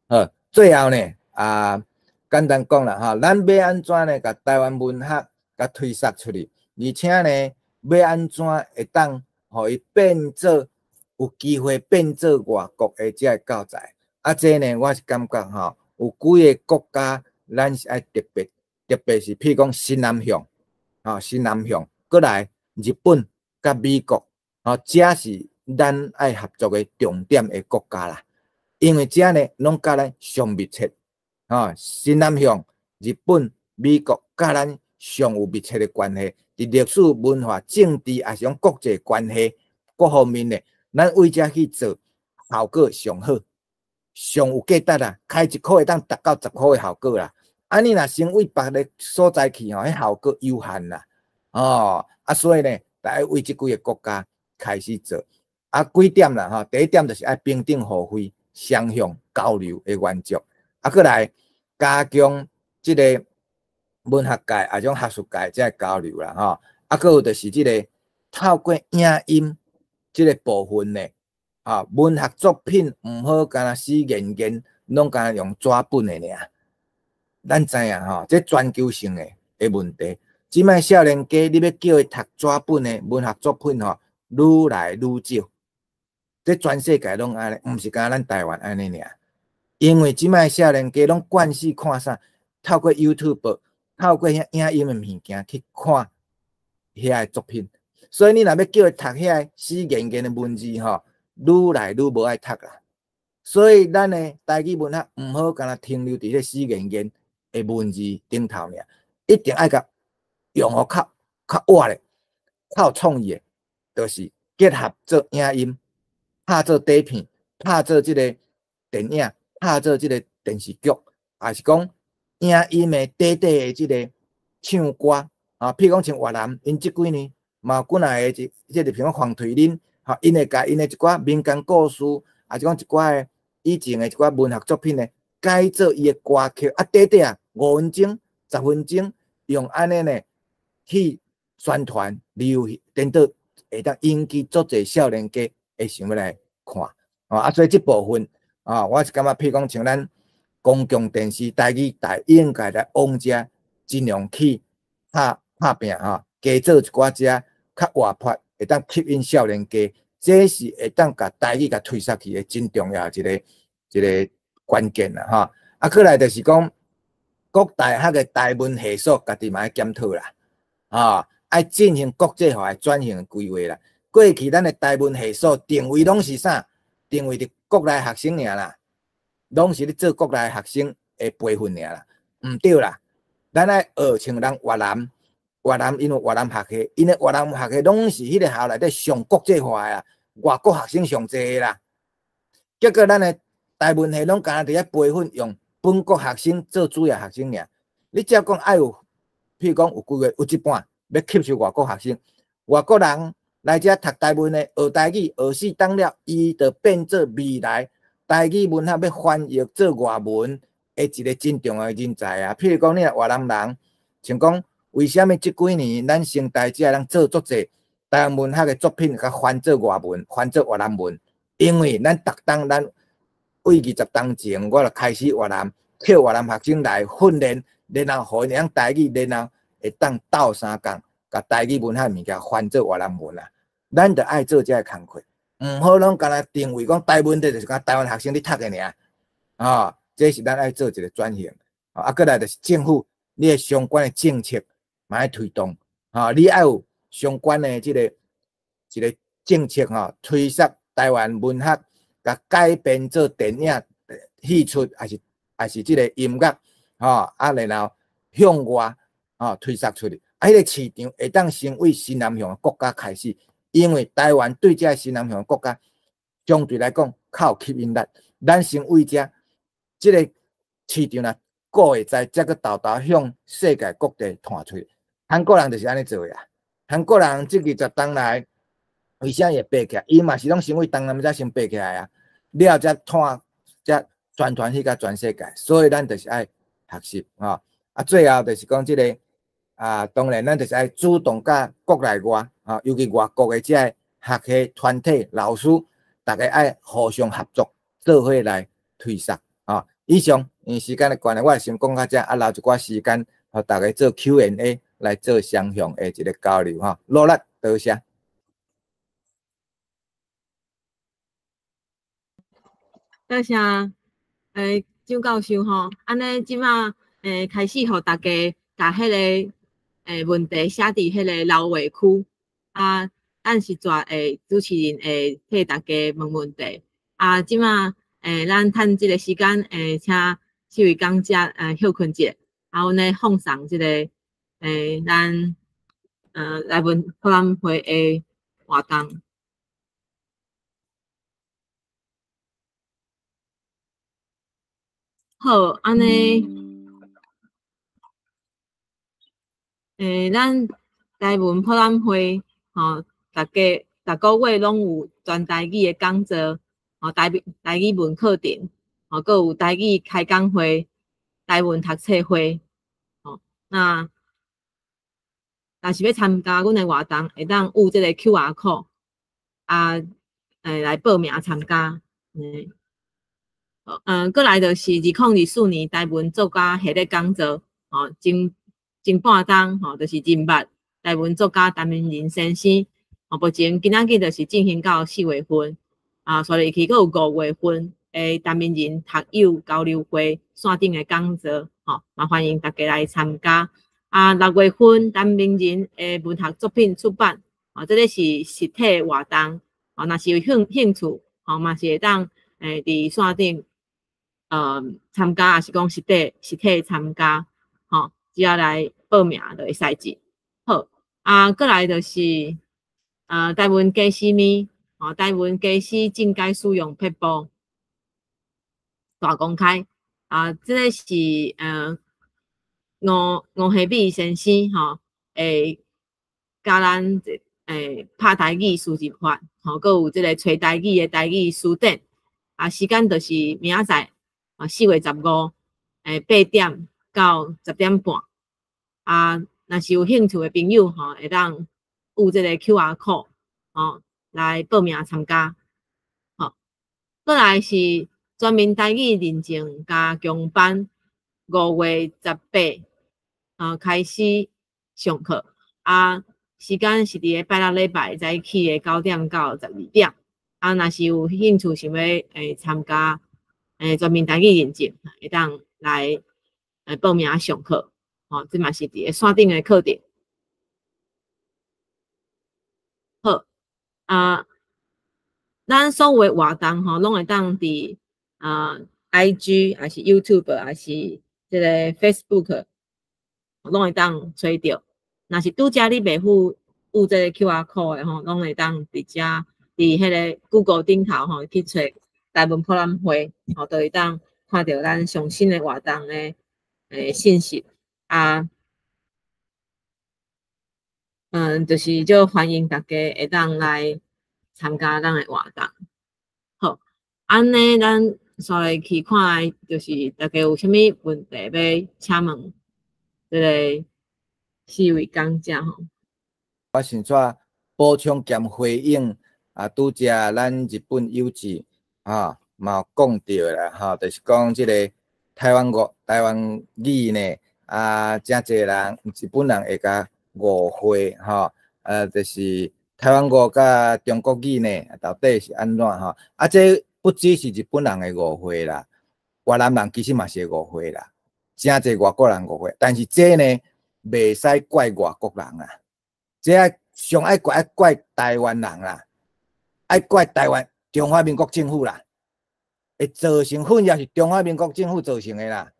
好，最後呢，啊，簡單講啦，吼，咱欲按怎呢？共台灣文學共推捒出去，而且呢，欲按怎會當予伊變做有機會變做外國的這个教材？啊，這呢，我是感覺吼，有幾个國家，咱是愛特別，特別是譬如講新南向，吼，新南向，閣來日本佮美國，吼，這是咱愛合作的重點的國家啦。因為這呢，攏佮咱上密切，吼，新南向、日本、美國佮咱上有密切的關係，佇歷史文化、政治，抑是講國際關係各方面的，咱為遮去做，效果上好，上有價值啦。開1箍會當達到10箍的效果啦。啊，你若先為別个所在去吼，彼效果有限啦。哦，啊，所以呢，愛為這幾个國家開始做。啊，幾點啦？吼，第一點就是愛平等互惠、雙向交流的原則。啊，閣來加強這个文學界，抑種學術界這个交流啦，吼。啊，閣有就是這个透過影音這个部分呢，啊，文學作品毋好干焦死硬硬，攏干焦用紙本的爾。咱知影吼，這全球性的問題。這擺少年家，你欲叫伊讀紙本的文學作品吼，愈來愈少。這全世界攏按呢，毋是干焦咱台灣按呢爾。因為這擺少年家攏慣勢看啥？透過 YouTube，透過遐影音的物件去看遐个作品。所以你若欲叫伊讀遐个死硬硬的文字吼，愈來愈無愛讀啦。所以咱的台語文學毋好干焦停留佇彼死硬硬的文字頂頭爾，一定愛共用予較較活咧、較有創意的，就是結合做影音，拍做短片，拍做這个電影，拍做這个電視劇，抑是講影音的短短的這个唱歌啊，譬如講像越南，𪜶這幾年嘛有幾若个這個譬如講黃翠玲，吼，𪜶會共𪜶的一寡民間故事，抑是講一寡的以前的一寡文學作品呢，改做伊的歌曲，啊，短短啊5分鐘、10分鐘，用按呢呢去宣傳，流行，顛倒會當引起足濟少年家會想欲來看，啊，所以這部分啊，我是感覺，譬如講像咱公共電視台語台應該來往遮盡量去拍拍拚吼，加做一寡遮較活潑，會當吸引少年家，這是會當共台語共推捒去的真重要一个一个關鍵啦，吼。啊，閣來就是講各大學的台文系所，家己嘛愛檢討啦，吼，愛進行國際化的轉型的規劃啦。過去咱的台文系所定位攏是啥？定位佇國內學生爾啦，攏是咧做國內學生的培訓爾啦，毋對啦。咱愛學像人越南，越南因為越南學系，𪜶的越南學系攏是彼个校內底上國際化的啦，外國學生上濟的啦。結果咱的台文系攏干焦佇遐培訓用本國學生做主要學生爾。你只講愛有，譬如講有幾个有一半欲吸收外國學生，外國人來遮讀台文的，學台語學四冬了，伊就變做未來台語文學欲翻譯做外文的一个真重要的人才啊。譬如講，你若越南人，像講為啥物這幾年咱成大遮人做足濟台灣文學的作品，共翻做外文，翻做越南文？因為咱逐冬咱為20冬前，我就開始越南，叫越南學生來訓練，然後予𪜶會曉台語，然後會當鬥相共，共台語文學物件翻做越南文啊。咱著愛做這个工課，毋好攏干焦定位講台文的，就是講台灣學生咧讀的爾，啊，這是咱愛做一个轉型。啊，閣來就是政府，你的相關的政策嘛愛推動，啊，你愛有相關的這个一个政策吼，推捒台灣文學，共改編做電影、戲曲，抑是這个音樂，吼，啊，然後向外吼推捒出去，啊，彼个市場會當先為新南向的國家開始。因為台灣對這新南向國家相對來講較有吸引力，咱先為遮這個市場啊，顧會知，才閣沓沓向世界各地傳出去。韓國人就是按呢做的啊。韓國人這20冬來，為啥會爬起來？伊嘛是攏先為東南亞先爬起來啊，了才傳，才宣傳去甲全世界。所以咱就是愛學習吼。啊，最後就是講這個啊，當然咱就是愛主動佮國內外啊，尤其外國的這个學系團體老師，大家愛互相合作，做伙來推廣啊。以上因為時間的關係，我先講到這，啊，留一寡時間，予大家做 Q&A 來做雙向的一個交流吼。努力，多謝。多謝，張教授吼，按呢這馬開始予大家共彼个問題寫佇彼个留話區，啊，咱實在會主持人會替大家問問題。啊，這馬咱趁這个時間請四位講者歇睏一下，啊，阮咧放送這個咱來文博覽會的活動。好，按呢，咱台文博覽會吼，逐家逐个月攏有全台語的講座，吼，台台語文課程，吼，閣有台語開講會、台文讀冊會，吼，那若是欲參加阮的活動，會當有這个 QR code 啊，來報名參加。閣來就是2024年台文作家系列講座，吼，前前半冬吼，就是人捌台文作家陳明仁先生，吼，目前今仔日就是進行到4月份，啊，煞落去閣有5月份的陳明仁讀友交流會線頂的講座，吼，嘛歡迎大家來參加。啊，6月份陳明仁的文學作品出版，吼，這个是實體活動，吼，若是有興趣，吼，嘛是會當佇線頂參加，抑是講實體參加，吼，只要來報名就會使入。好，啊，閣來就是台文家私物，吼，台文家私進階使用撇步大公開，啊，這个是吳希美先生吼，會教咱拍台語輸入法，吼，閣有這个揣台語的台語詞典，啊，時間就是明仔載啊，4月15，8點到10點半，啊，若是有興趣的朋友吼，會當有這個 QR code 吼來報名參加，吼。閣來是全民台語認證加強班，5月18啊開始上課，啊，時間是佇個拜六禮拜早起的9點到12點，啊，若是有興趣想欲參加全民台語認證，會當來報名上課，吼，這嘛是佇個線頂的課程。好，啊，咱所有的活動吼，攏會當佇啊 IG，抑是 YouTube，抑是這个 Facebook，攏會當揣著。若是拄才你袂赴有這個 QR code 的吼，攏會當佇遮佇彼个 Google 頂頭吼去揣台文博覽會，吼，就會當看著咱上新的活動的信息啊。就是足歡迎大家會當來參加咱的活動。好，按呢，咱煞來去看，就是大家有啥物問題欲請問這个四位講者吼。我先煞補充兼回應啊，拄才咱日本友志啊，嘛有講著啦吼，就是講這个台灣語、台灣語呢，啊，誠濟人日本人會共誤會吼，就是台灣語佮中國語呢，到底是按怎吼？啊，這不只是日本人的誤會啦，越南人其實嘛是會誤會啦，誠濟外國人誤會，但是這呢，袂使怪外國人啊，這上愛怪愛怪台灣人啦，愛怪台灣中華民國政府啦，會造成混淆是中華民國政府造成的啦，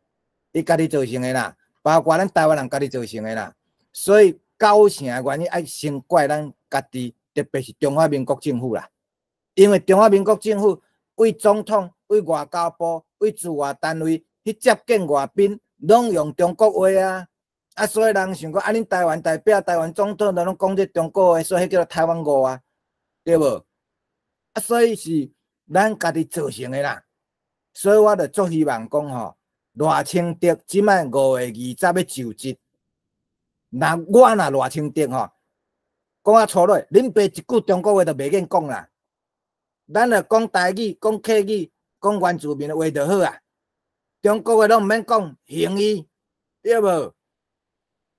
伊家己造成的啦，包括咱台灣人家己造成的啦，所以搞成的原因愛先怪咱家己特別是中華民國政府啦。因為中華民國政府對總統、對外交部、對駐外單位去接見外賓，攏用中國話啊！啊，所以人想講，啊，恁台灣代表、台灣總統都攏講這中國話，所以彼叫做台灣誤啊，對無？啊，所以是咱家己造成的啦。所以我就足希望講吼，賴清德這擺5月20欲就職，若我若賴清德吼，講較粗魯，恁爸一句中國話都袂免講啦。咱若講台語、講客語、講原住民的話就好啊。中國話攏毋免講，還伊，對無？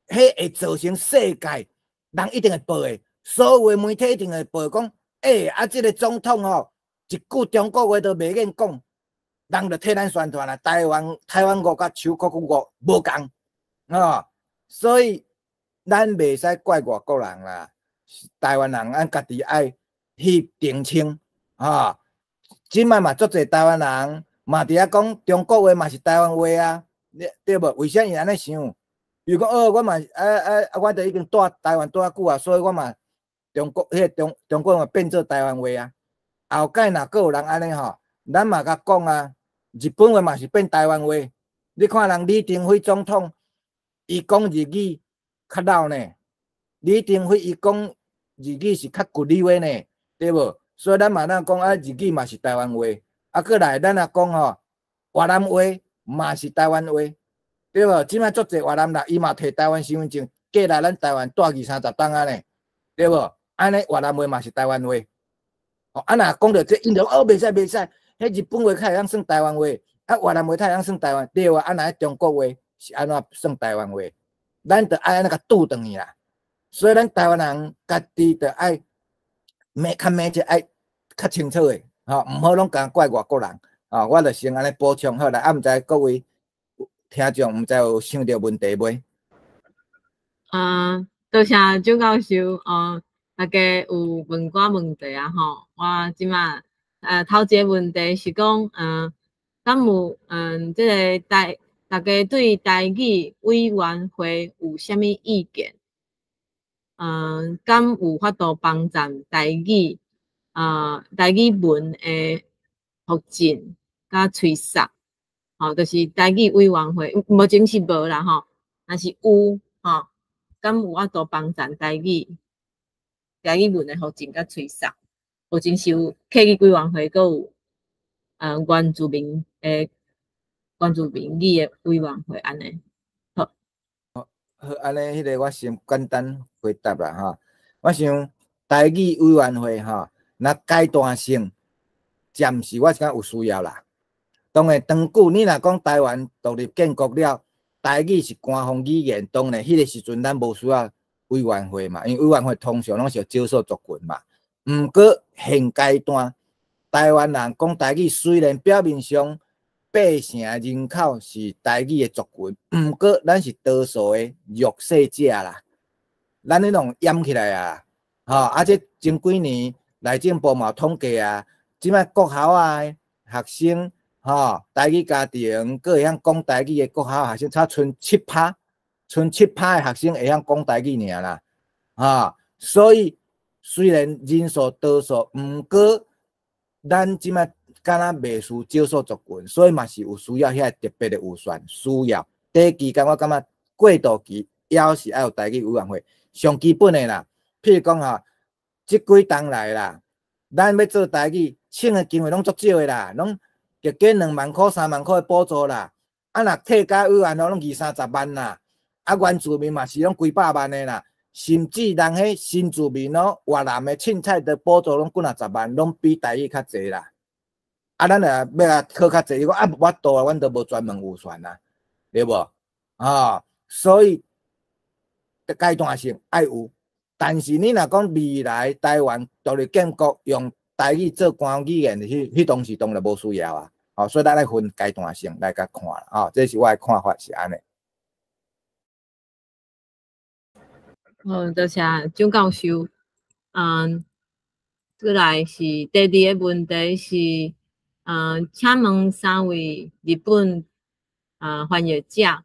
彼會造成世界人一定會報的，所有的媒體一定會報講，欸，啊，這個總統吼，一句中國話都袂免講，人就替咱宣傳啦。台灣台灣語佮手國語無仝，吼，所以咱袂使怪外國人啦，台灣人咱家己愛去澄清，吼。這擺嘛足濟台灣人嘛佇遐講中國話嘛是台灣話啊，對無？為啥伊按呢想？比如講，哦，我嘛，啊啊啊，我都已經蹛台灣蹛遮久啊，所以我嘛中國彼個中中國話變做台灣話啊。後蓋若閣有人按呢吼，咱嘛共講啊，日本話嘛是變台灣話。你看人李登輝總統，伊講日語較老呢，李登輝伊講日語是較國語話呢，對無？所以咱嘛當講啊，日語嘛是台灣話。啊，閣來咱若講吼，越南話嘛是台灣話。對無？這擺足濟越南人，伊嘛提台灣身份證過來咱台灣蹛二三十冬啊呢，對無？按呢越南話嘛是台灣話。哦，啊若講著這，𪜶就哦袂使袂使，彼日本話較會當算台灣話，啊越南話較會當算台灣，對啊，啊若彼中國話是按怎算台灣話？咱著愛按呢共拄轉去啦。所以咱台灣人家己著愛每較每一愛較清楚的，吼，毋好攏共怪外國人。哦，我著先按呢補充好啦，啊，毋知各位聽眾毋知有想著問題未？啊，多謝蔣教授哦，大家有問寡問題啊吼，我這擺頭一个問題是講，敢有這个台大家對台語委員會有啥物意見？敢有法度幫贊台語啊台語文的復振佮催殺？吼，就是台語委員會，目前是無啦吼，但是有吼，敢有法度幫贊台語台語文的復振佮催殺？目前是有客語委員會，閣有原住民的原住民語的委員會按呢。好，好，按呢，彼个我先簡單回答啦吼。我想台語委員會吼，若階段性暫時我是感覺有需要啦。當然長久，你若講台灣獨立建國了，台語是官方語言，當然彼个時陣咱無需要委員會嘛，因為委員會通常攏是少數族群嘛。毋過現階段，台灣人講台語，雖然表面上八成人口是台語的族群，毋過咱是多數的弱勢者啦。咱彼種掩起來啊，吼！啊，這前幾年內政部嘛有統計啊，這擺國校啊學生，吼，台語家庭閣會曉講台語的國校學生，才賰7趴，賰七趴的學生會曉講台語爾啦，吼！所以雖然人數多數，毋過咱這擺敢若袂輸少數族群，所以嘛是有需要遐特別的預算，需要短期間我感覺過渡期猶是愛有台語委員會，上基本的啦。譬如講吼，這幾冬來啦，咱欲做台語，請的經費攏足少的啦，攏加減2萬箍、3萬箍的補助啦。啊，若客家委員吼，攏二三十萬啦。啊，原住民嘛是攏幾百萬的啦。甚至人彼新住民哦，越南的凊彩的補助攏幾若十萬，攏比台語較濟啦。啊，咱若欲共考較濟，伊講啊無法度啊，阮都無專門預算啊，對無？啊，所以階段性愛有，但是你若講未來台灣獨立建國用台語做官方語言，彼彼當時當然無需要啊。哦，所以咱愛分階段性來共看啦，哦，這是我的看法是按呢。好，多謝蔣教授。過來是第二个問題是，請問三位日本翻譯者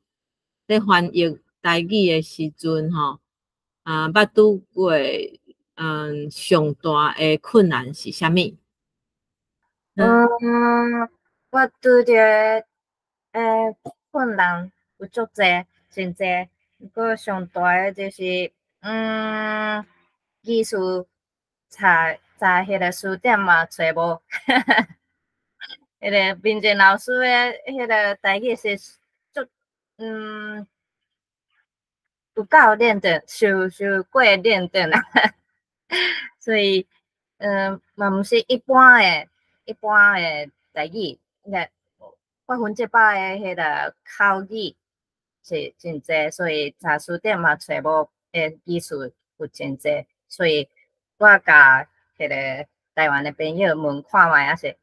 佇翻譯台語的時陣吼，捌拄過上大的困難是啥物？我拄著困難有足濟，真濟。毋過上大的就是，字詞查查彼个詞典嘛揣無。彼个明正老師的彼个台語是足，有夠認真，傷傷過認真啊。所以，嘛毋是一般的台語，那100%的彼个口語是真濟，所以查詞典嘛揣無的字詞有真濟，所以我共彼個台灣的朋友問看覓，抑是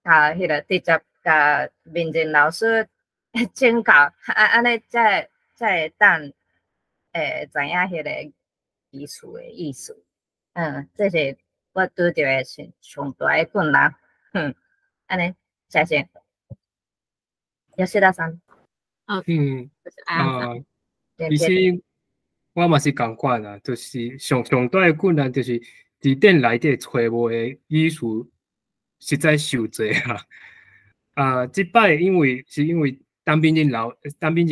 共彼個直接共明正老師請教，啊按呢才會當知影彼個字詞的意思。這是我拄著的上上大的困難。按呢，謝謝。吉田さん。啊，其實我嘛是仝款啊，就是上上大的困難就是字典內底揣無的語詞實在傷濟啊。啊，這擺因為是因為陳明仁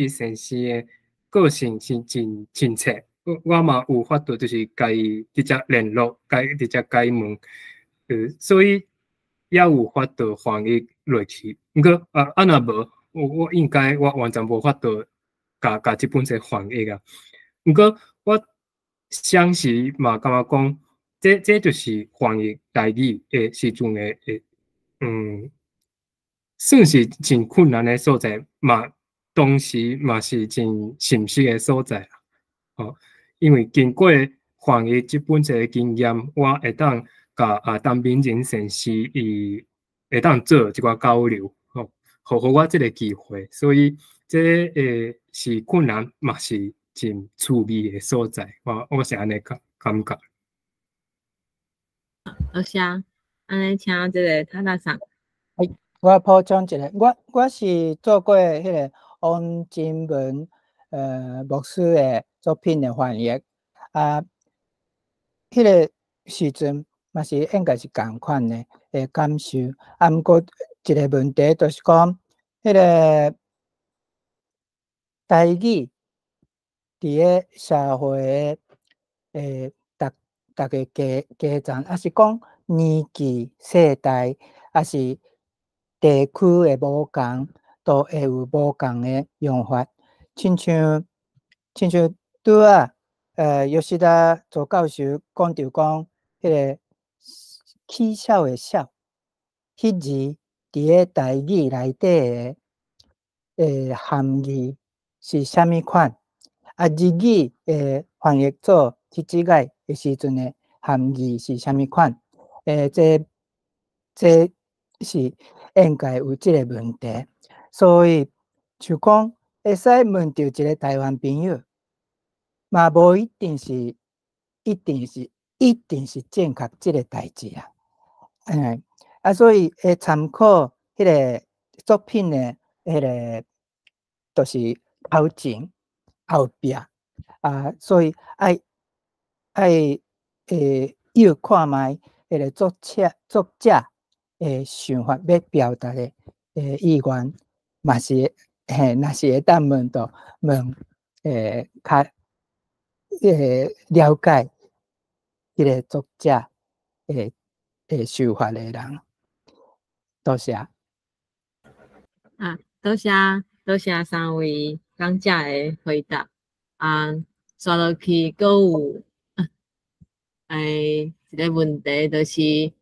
先生的個性是真親切，我嘛有法度就是共伊直接聯絡，共伊直接共伊問，所以也有法度翻譯落去。毋過啊，若無，我應該我完全無法度共共這本冊翻譯啊。毋過我相時嘛感覺講，這就是翻譯台語的時陣的，算是真困難的所在，嘛同時嘛是真欣喜的所在啦。哦，因為經過翻譯這本冊的經驗，我會當共陳明仁先生伊會當做一寡交流，吼，予我這个機會，所以這是困難，嘛是真趣味的所在，我是按呢感覺。多謝，按呢請這个塔達さん。我補充一下，我是做過彼个王金文牧師的作品的翻譯，啊，彼个時陣嘛是應該是仝款的感受，啊，毋過一个問題就是講，彼个台語佇咧社會的逐逐个階層，抑是講年紀世代，抑是地區的無仝，都會有無仝的用法。親像拄仔，吉田助教授講著講，彼个起痟的痟，彼字佇咧台語內底的含義是啥物款？啊，日語的翻譯做起子改的時陣的含義是啥物款？這是應該有這個問題，所以就講會使問著一个台灣朋友，嘛無一定是，一定是，一定是正確這個代誌啊。啊，所以會參考彼个作品的彼个，就是頭前後壁啊，所以愛要看覓彼个作者的想法欲表達的意願，嘛是嘿，若是會當問著問較了解彼个作者的想法的人，多謝。啊，多謝多謝三位講者的回答。啊，紲落去閣有一个問題，就是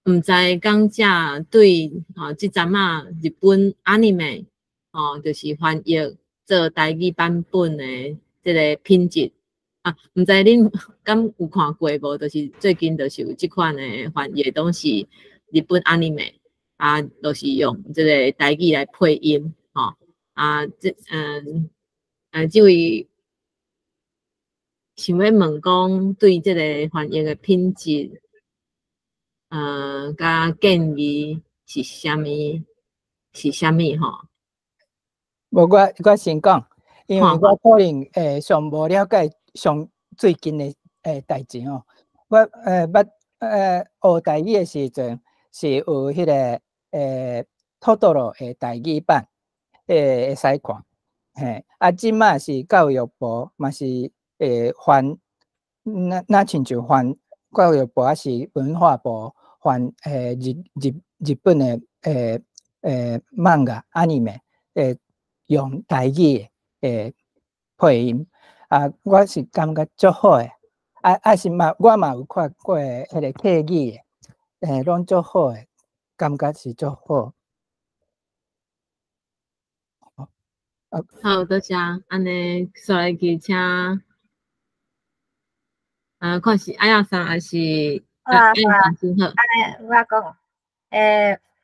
毋知講者對吼這陣仔日本 anime 吼，就是翻譯做台語版本的這个品質啊，毋知恁敢有看過無？就是最近就是有這款的翻譯，攏是日本 anime 啊，就是用這个台語來配音吼啊，這位想欲問講對這个翻譯的品質，佮建議是啥物？是啥物吼？無，我先講，因為我可能上無了解上最近的代誌吼。我捌學台語的時陣，是有彼個托多羅的台語版會使看。嘿，啊，這馬是教育部嘛是翻，若親像翻教育部抑是文化部翻日本的漫畫、アニメ用台語的配音，啊，我是感覺足好的，啊是嘛，我嘛有看過彼個客語的，攏足好的，感覺是足好。好，多謝。按呢，煞來去請，啊，看是阿亞桑還是啊？阿亞桑先好。按呢，我講，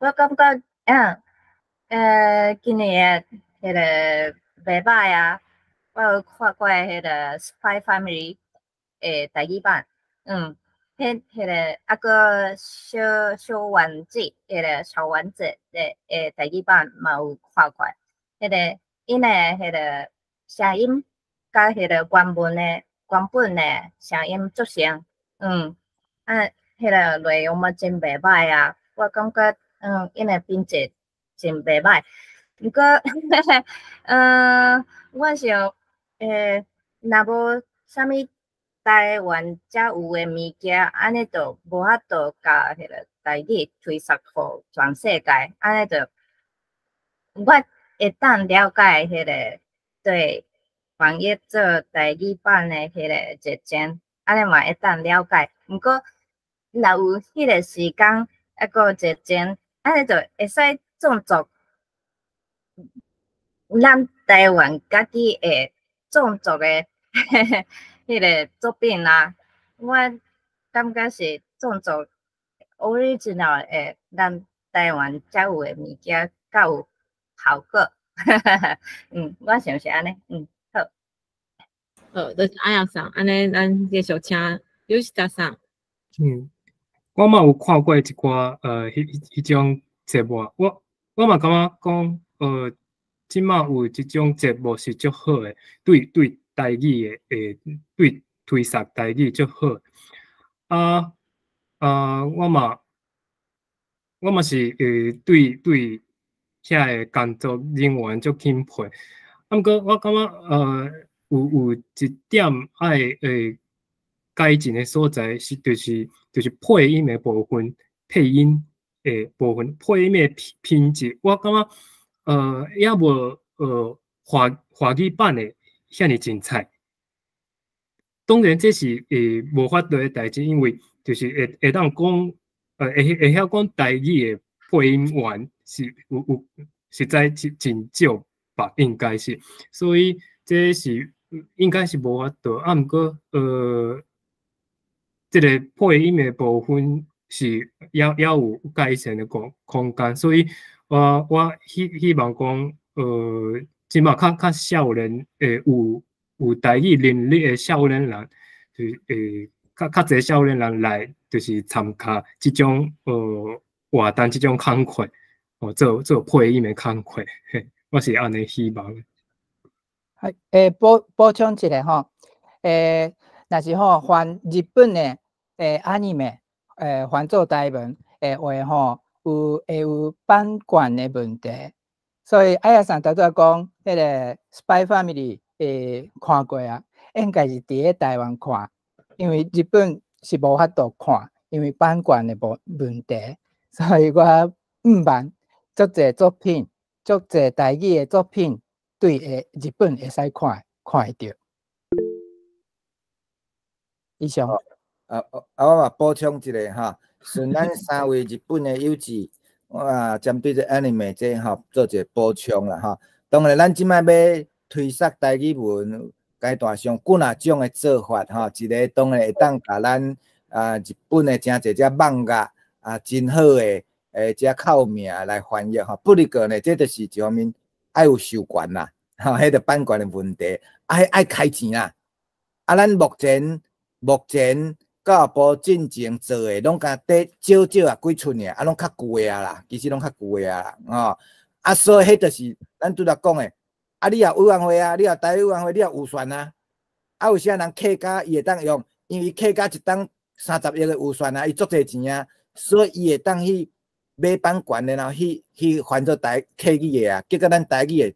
我感覺，今年的彼個袂䆀啊，我有看過彼個《Spy Family》的台語版，彼個啊閣小小丸子，彼個小丸子的台語版嘛有看過，彼個𪜶的彼個聲音佮彼個原文的原本的聲音足像，啊，彼個內容嘛真袂䆀啊，我感覺，𪜶的品質真袂䆀。毋過，我想，若無啥物台灣才有的物件，按呢就無法度共彼個台語推捒予全世界，按呢就我會當了解彼個對翻譯做台語版的彼個熱情，按呢嘛會當了解。毋過若有彼個時間，抑閣熱情，按呢就會使創作咱台灣家己會創作的彼個作品啊。我感覺是創作 original 的咱台灣才有的物件較有效果。我想是按呢，好。好，多謝阿亞桑，按呢咱繼續請尤西達桑。我嘛有看過一寡彼種節目，我嘛感覺講，這馬有這種節目是足好的，對台語的對推捒台語足好。啊，我嘛是對遐个工作人員足欽佩。啊，毋過我感覺有一點愛改進的所在是，就是配音的部分，配音的部分，配音的品質，我感覺猶無華語版的遐爾精彩。當然這是無法度的代誌，因為就是會當講，會曉講台語的配音員是有實在真少吧，應該是，所以這是應該是無法度。啊，毋過這個配音的部分是猶有改善的空間，所以我希望講，這馬較少年有台語能力的少年人，就是較濟少年人來，就是參加這種活動，這種工課，哦，做配音的工課，我是按呢希望。係，補充一下吼，若是吼翻日本的アニメ，翻做台文的話吼，會有版權的問題，所以阿亞桑拄才講，彼個 Spy Family 看過啊，應該是佇咧台灣看，因為日本是無法度看，因為版權的問題，所以我毋望足濟作品，足濟台語的作品，對日本會使看會著。以上。啊，我嘛補充一下哈，順咱三位日本的友姊，我也針對這 anime 這吼做一個補充啦吼。當然，咱這擺欲推捒台語文階段上幾若種的做法吼，一個當然會當共咱啊日本的誠濟這漫畫啊真好的這較有名來翻譯吼。不過呢，這就是一方面愛有授權啦，吼，彼個版權的問題，愛開錢啦。啊，咱目前教育部進前做的，攏共短少少啊幾寸爾，啊，攏較舊的啊啦，其實攏較舊的啊啦，吼。啊，所以彼就是咱拄才講的，啊，你若委員會啊，你若台語委員會，你也有預算啊，啊，有啥人客家伊會當用因為客家一冬30億的預算啊，伊足濟錢啊，所以伊會當去買版權，然後去翻做台客語的啊，結果咱台語的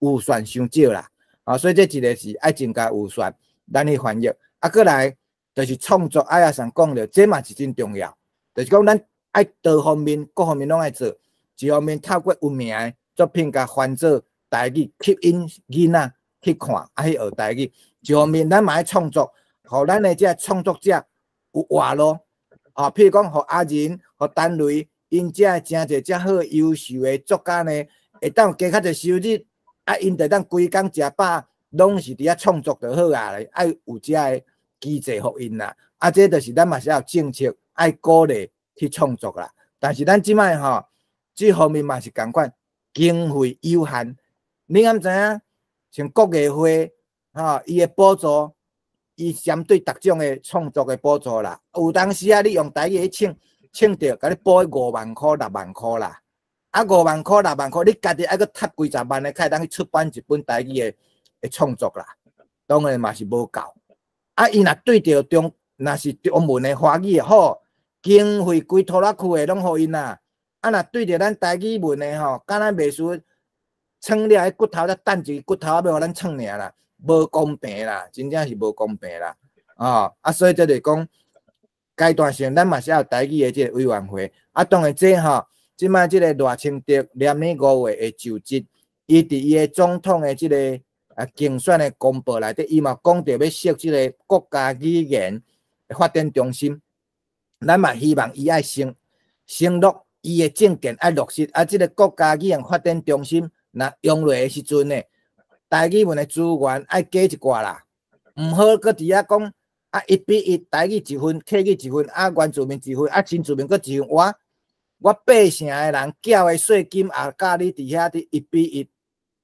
預算傷少啦，啊，所以這一個是愛增加預算，咱去翻譯。啊，閣來就是創作，愛仔上講著，這嘛是真重要，就是講咱愛多方面、各方面攏愛做。一方面透過有名的作品，共翻做台語，吸引囡仔去看，啊去學台語。一方面咱嘛愛創作，予咱的這創作者有活路。啊，譬如講，予阿仁、予陳雷，𪜶這誠濟遮好優秀的作家呢，會當有加較濟收入，啊，𪜶就當規工食飽，攏是佇遐創作就好啊，愛有這个機制予𪜶啦。啊，這就是咱嘛是要有政策，愛鼓勵去創作啦。但是咱這擺吼，這方面嘛是仝款，經費有限。你敢知影？像國藝會，吼，伊的補助，伊針對逐種的創作的補助啦。有當時啊，你用台語去唱，唱著，共你補5萬箍、6萬箍啦。啊，5萬箍、6萬箍，你家己愛閣貼幾十萬的，才會當去出版一本台語的創作啦。當然嘛是無夠。啊，伊若對著中，若是中文的華語的好，經費規拖拉庫的攏予𪜶啦。啊，若對著咱台語文的吼，敢若袂輸創了彼骨頭，才等一個骨頭仔欲予咱創爾啦，無公平啦，真正是無公平啦。哦，啊，所以這就是講階段性，咱嘛是愛有台語的這個委員會。啊，當然這吼，這擺這個賴清德連年5月會就職，伊佇伊的總統的這個競選的公報內底，伊嘛講著欲設這個國家語言發展中心。咱嘛希望伊愛承承諾伊的政見愛落實，啊，這個國家語言發展中心若用落的時陣呢，台語文的資源愛加一寡啦，毋好閣佇遐講啊1比1，台語一份，客語一份，啊原住民一份，啊新住民閣一份，我八成的人繳的稅金也佮你佇遐佇1比1，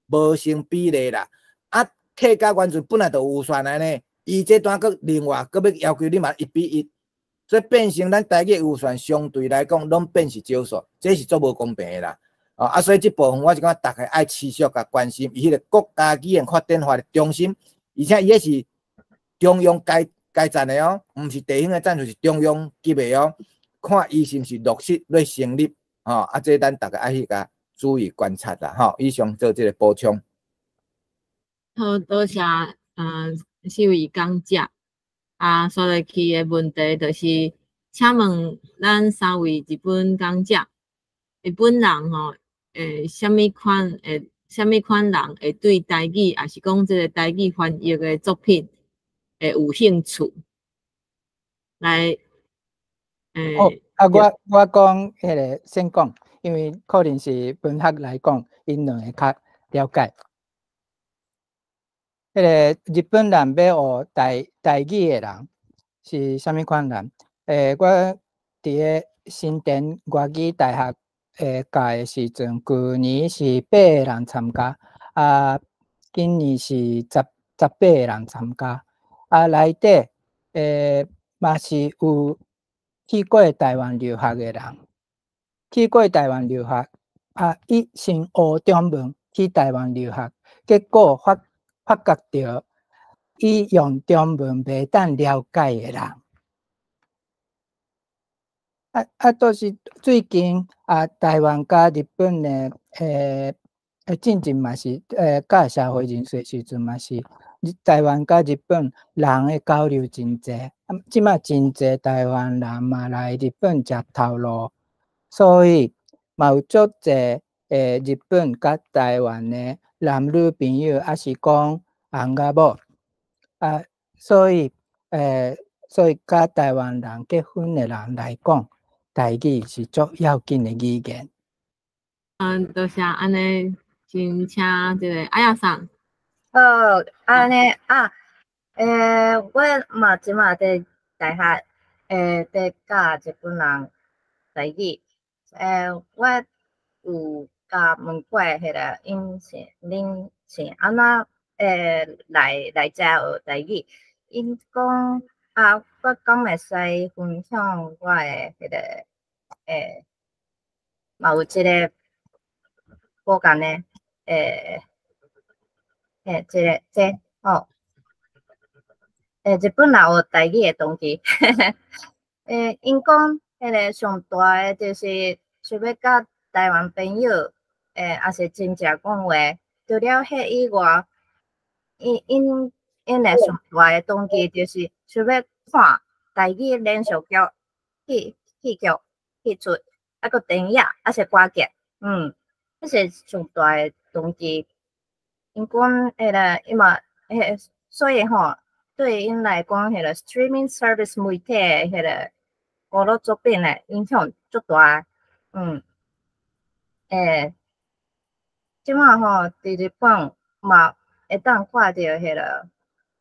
無成比例啦。啊，客家原住本來就有預算的呢，伊這段閣另外閣欲要求你嘛1比1，所以變成咱台語預算相對來講攏變是少數，這是足無公平的啦。哦，啊，所以這部分我是感覺逐家愛持續共關心，伊迄個國家語言發展法的中心，而且伊彼是中央該贊的哦，毋是地方的贊助，是中央級的哦。看伊是毋是落實咧成立，吼，啊，這咱逐家愛去共注意觀察啦，吼。以上做這個補充。好，多謝，四位講者。啊，紲落去的問題就是，請問咱三位日本講者，日本人吼，會啥物款？會啥物款人會對台語，抑是講這個台語翻譯的作品會有興趣？來，哦，啊，我講彼個先講，因為可能是文學來講，𪜶兩个較了解。彼個日本人欲學台語的人是啥物款人？我佇個新田外語大學教的時陣，舊年是八個人參加，啊，今年是十八個人參加。啊，內底嘛是有去過台灣留學的人，去過台灣留學，啊，伊先學中文去台灣留學，結果發覺著伊用中文袂當了解的人。啊，都是最近啊，台灣佮日本的進前嘛是佮社會人士時陣嘛是，台灣佮日本人的交流真濟，啊，這馬真濟台灣人嘛來日本食頭路，所以嘛有足濟日本佮台灣的男女朋友，抑是講翁仔某，啊，所以佮台灣人結婚的人來講，台語是足要緊的語言。嗯，多謝，按呢，先請這個阿亞桑。好，按呢啊，我嘛這馬佇大學，佇教日本人台語，我有共問過彼個𪜶是恁是按怎來遮學台語？𪜶講啊，我敢會使分享我的彼個嘛有這個無仝的，這個這吼，日本人學台語的動機。𪜶講彼个上大的就是想欲佮台灣朋友，抑是親戚講話。除了彼以外，𪜶的上大的動機就是想欲看台語連續劇、戲劇、戲出，抑閣電影，抑是歌劇，這是上大的動機。𪜶講彼个伊嘛，彼所以吼，對𪜶來講，彼个 streaming service 媒體的彼个娛樂作品的影響足大。這馬吼，佇日本嘛會當看著彼个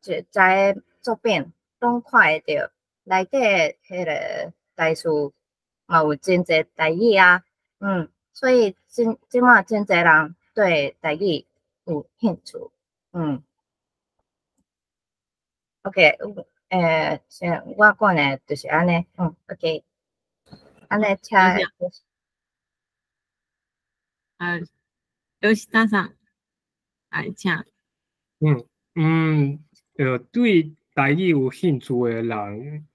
一在的作品，攏看會著，內底彼个台詞嘛有真濟台語啊，所以這馬真濟人對台語有興趣。OK，先我講的就是按呢，OK，按呢請。吉田さん，來請。對台語有興趣的人，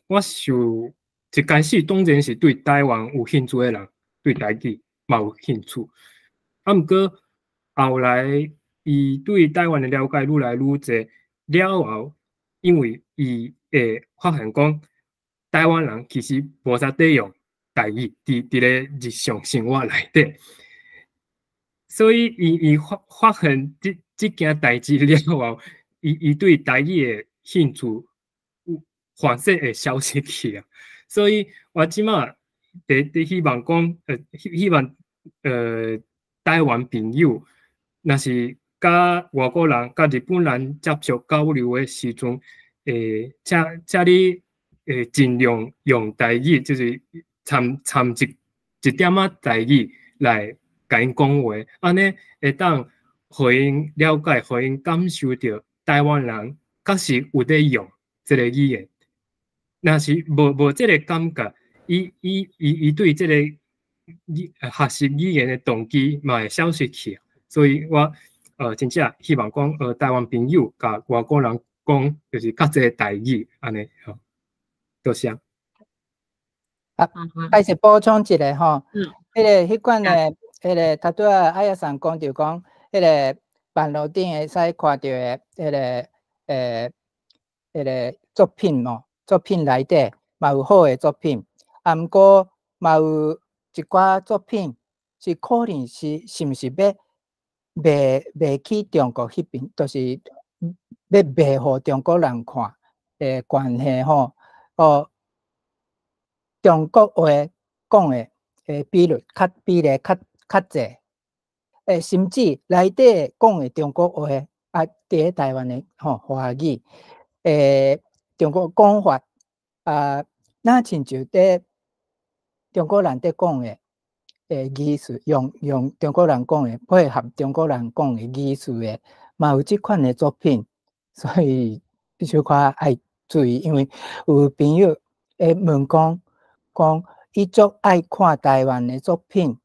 我想一開始當然是對台灣有興趣的人，對台語嘛有興趣。啊，毋過後來伊對台灣的了解愈來愈濟了後，因為伊會發現講，台灣人其實無啥咧用台語，佇咧日常生活內底，所以伊發現這件代誌了後，伊對台語的興趣有反勢會消失去啊。所以我這馬佇希望講，希望台灣朋友，若是佮外國人、佮日本人接觸交流的時陣，請你盡量用台語，就是摻一點仔台語來共𪜶講話，按呢會當予𪜶了解，予𪜶感受著台灣人確實有咧用這个語言。若是無這个感覺，伊對這个學習語言的動機嘛會消失去。所以我真正希望講，台灣朋友共外國人講，就是較濟台語按呢吼。多謝。啊，開始補充一下吼，彼个彼款的，彼个頭拄仔阿亞桑講著講，彼个網路頂會使看著的，彼个作品吼，作品內底嘛有好的作品，啊，毋過嘛有一寡作品是可能是毋是欲賣去中國彼邊，就是欲賣予中國人看的關係吼，哦。中國話講的比例較濟，甚至內底講的中國話啊，佇咧台灣的吼華語，中國講法啊，若親像佇中國人佇講的語詞，用中國人講的，配合中國人講的語詞的，嘛有這款的作品，所以小可愛注意，因為有朋友會問講，講伊足愛看台灣的作品，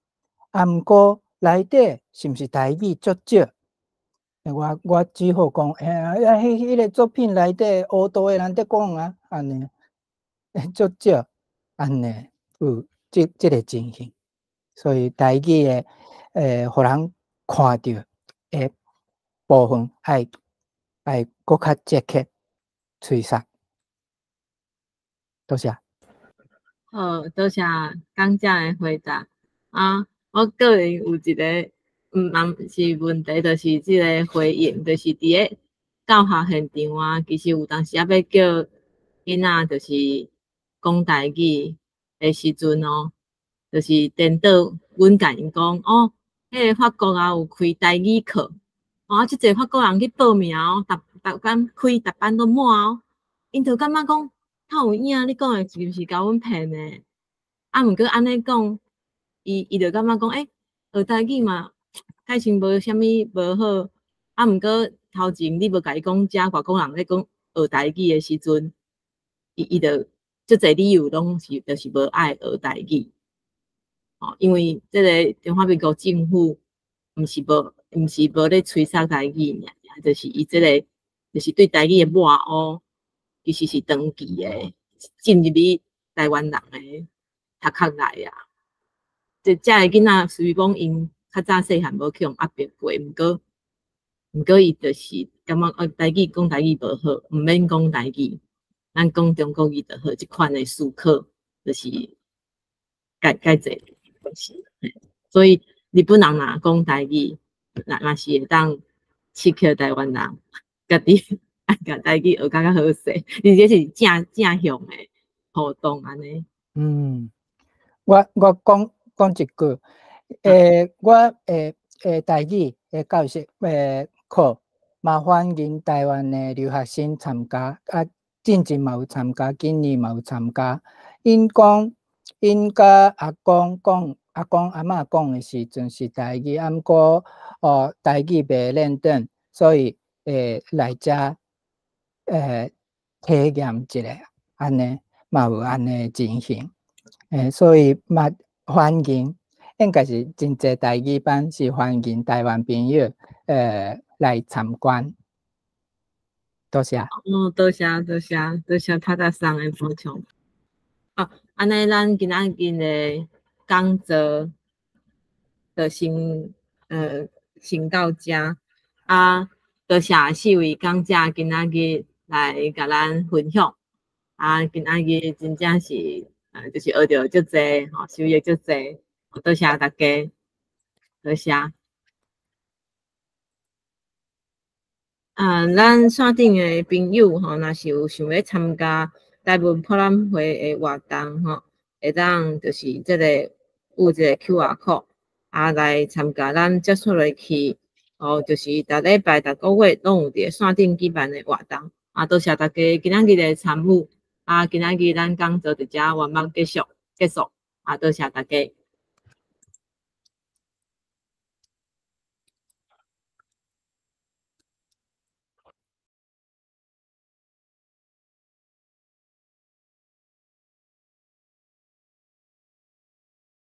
啊，毋過內底是毋是台語足少？我只好講，彼個作品內底烏道的人佇講啊，按呢，足少，按呢有這個情形，所以台語的予人看著的部分愛閣較積極催殺。多謝。好，多謝港姐的回答。啊，我個人有一個，嘛毋是問題，就是這个回應，就是佇咧教學現場啊，其實有當時仔欲叫囡仔，就是講台語的時陣哦，就是顛倒，阮共𪜶講哦，彼个法國啊有開台語課，哦，啊，足濟法國人去報名哦，逐逐工開，逐班都滿哦，𪜶就感覺講較有影，你講的是毋是共阮騙的？啊，毋過按呢講，伊就感覺講，學台語嘛，改成無啥物無好，啊，毋過頭前你無共伊講，遮外國人咧講學台語的時陣，伊就足濟理由攏是就是無愛學台語，哦，因為這个中華民國政府毋是無咧催殺台語爾爾，就是伊這个就是對台語的抹烏，其實是長期的進入去台灣人的頭殼內啊。這遮的囡仔雖講𪜶較早細漢無去予壓迫過，毋過伊就是感覺哦，台語講台語無好，毋免講台語，咱講中國語就好。這款的思考就是蓋蓋濟，就是。所以日本人若講台語，若若是會當刺激台灣人，家己愛共台語學較較好勢，伊這是正正向的互動按呢。嗯，我講講一句，我台語的教學課嘛歡迎台灣的留學生參加，啊，進前嘛有參加，今年嘛有參加。𪜶講，𪜶佮阿公講，阿公阿嬤講的時陣是台語，啊毋過哦台語袂輪轉，所以來遮體驗一下，按呢嘛有按呢情形，所以嘛歡迎，應該是真濟台語班是歡迎台灣朋友來參觀。多謝。哦，多謝多謝多謝帕達桑的補充。哦，按呢，咱今仔日的講座就先到遮啊，多謝四位講者今仔日來共咱分享。啊，今仔日真正是就是學著足濟，吼，收益足濟，多謝大家，多謝。啊，咱線頂的朋友吼，若是有想欲參加台文博覽會的活動吼，會當就是這個有一個 QR code 啊來參加。咱接續落去哦，就是逐禮拜、逐個月攏有佇線頂舉辦的活動。啊，多謝大家今仔日的參與。啊，今仔日咱講座佇遮圓滿結束，結束。啊，多謝大家。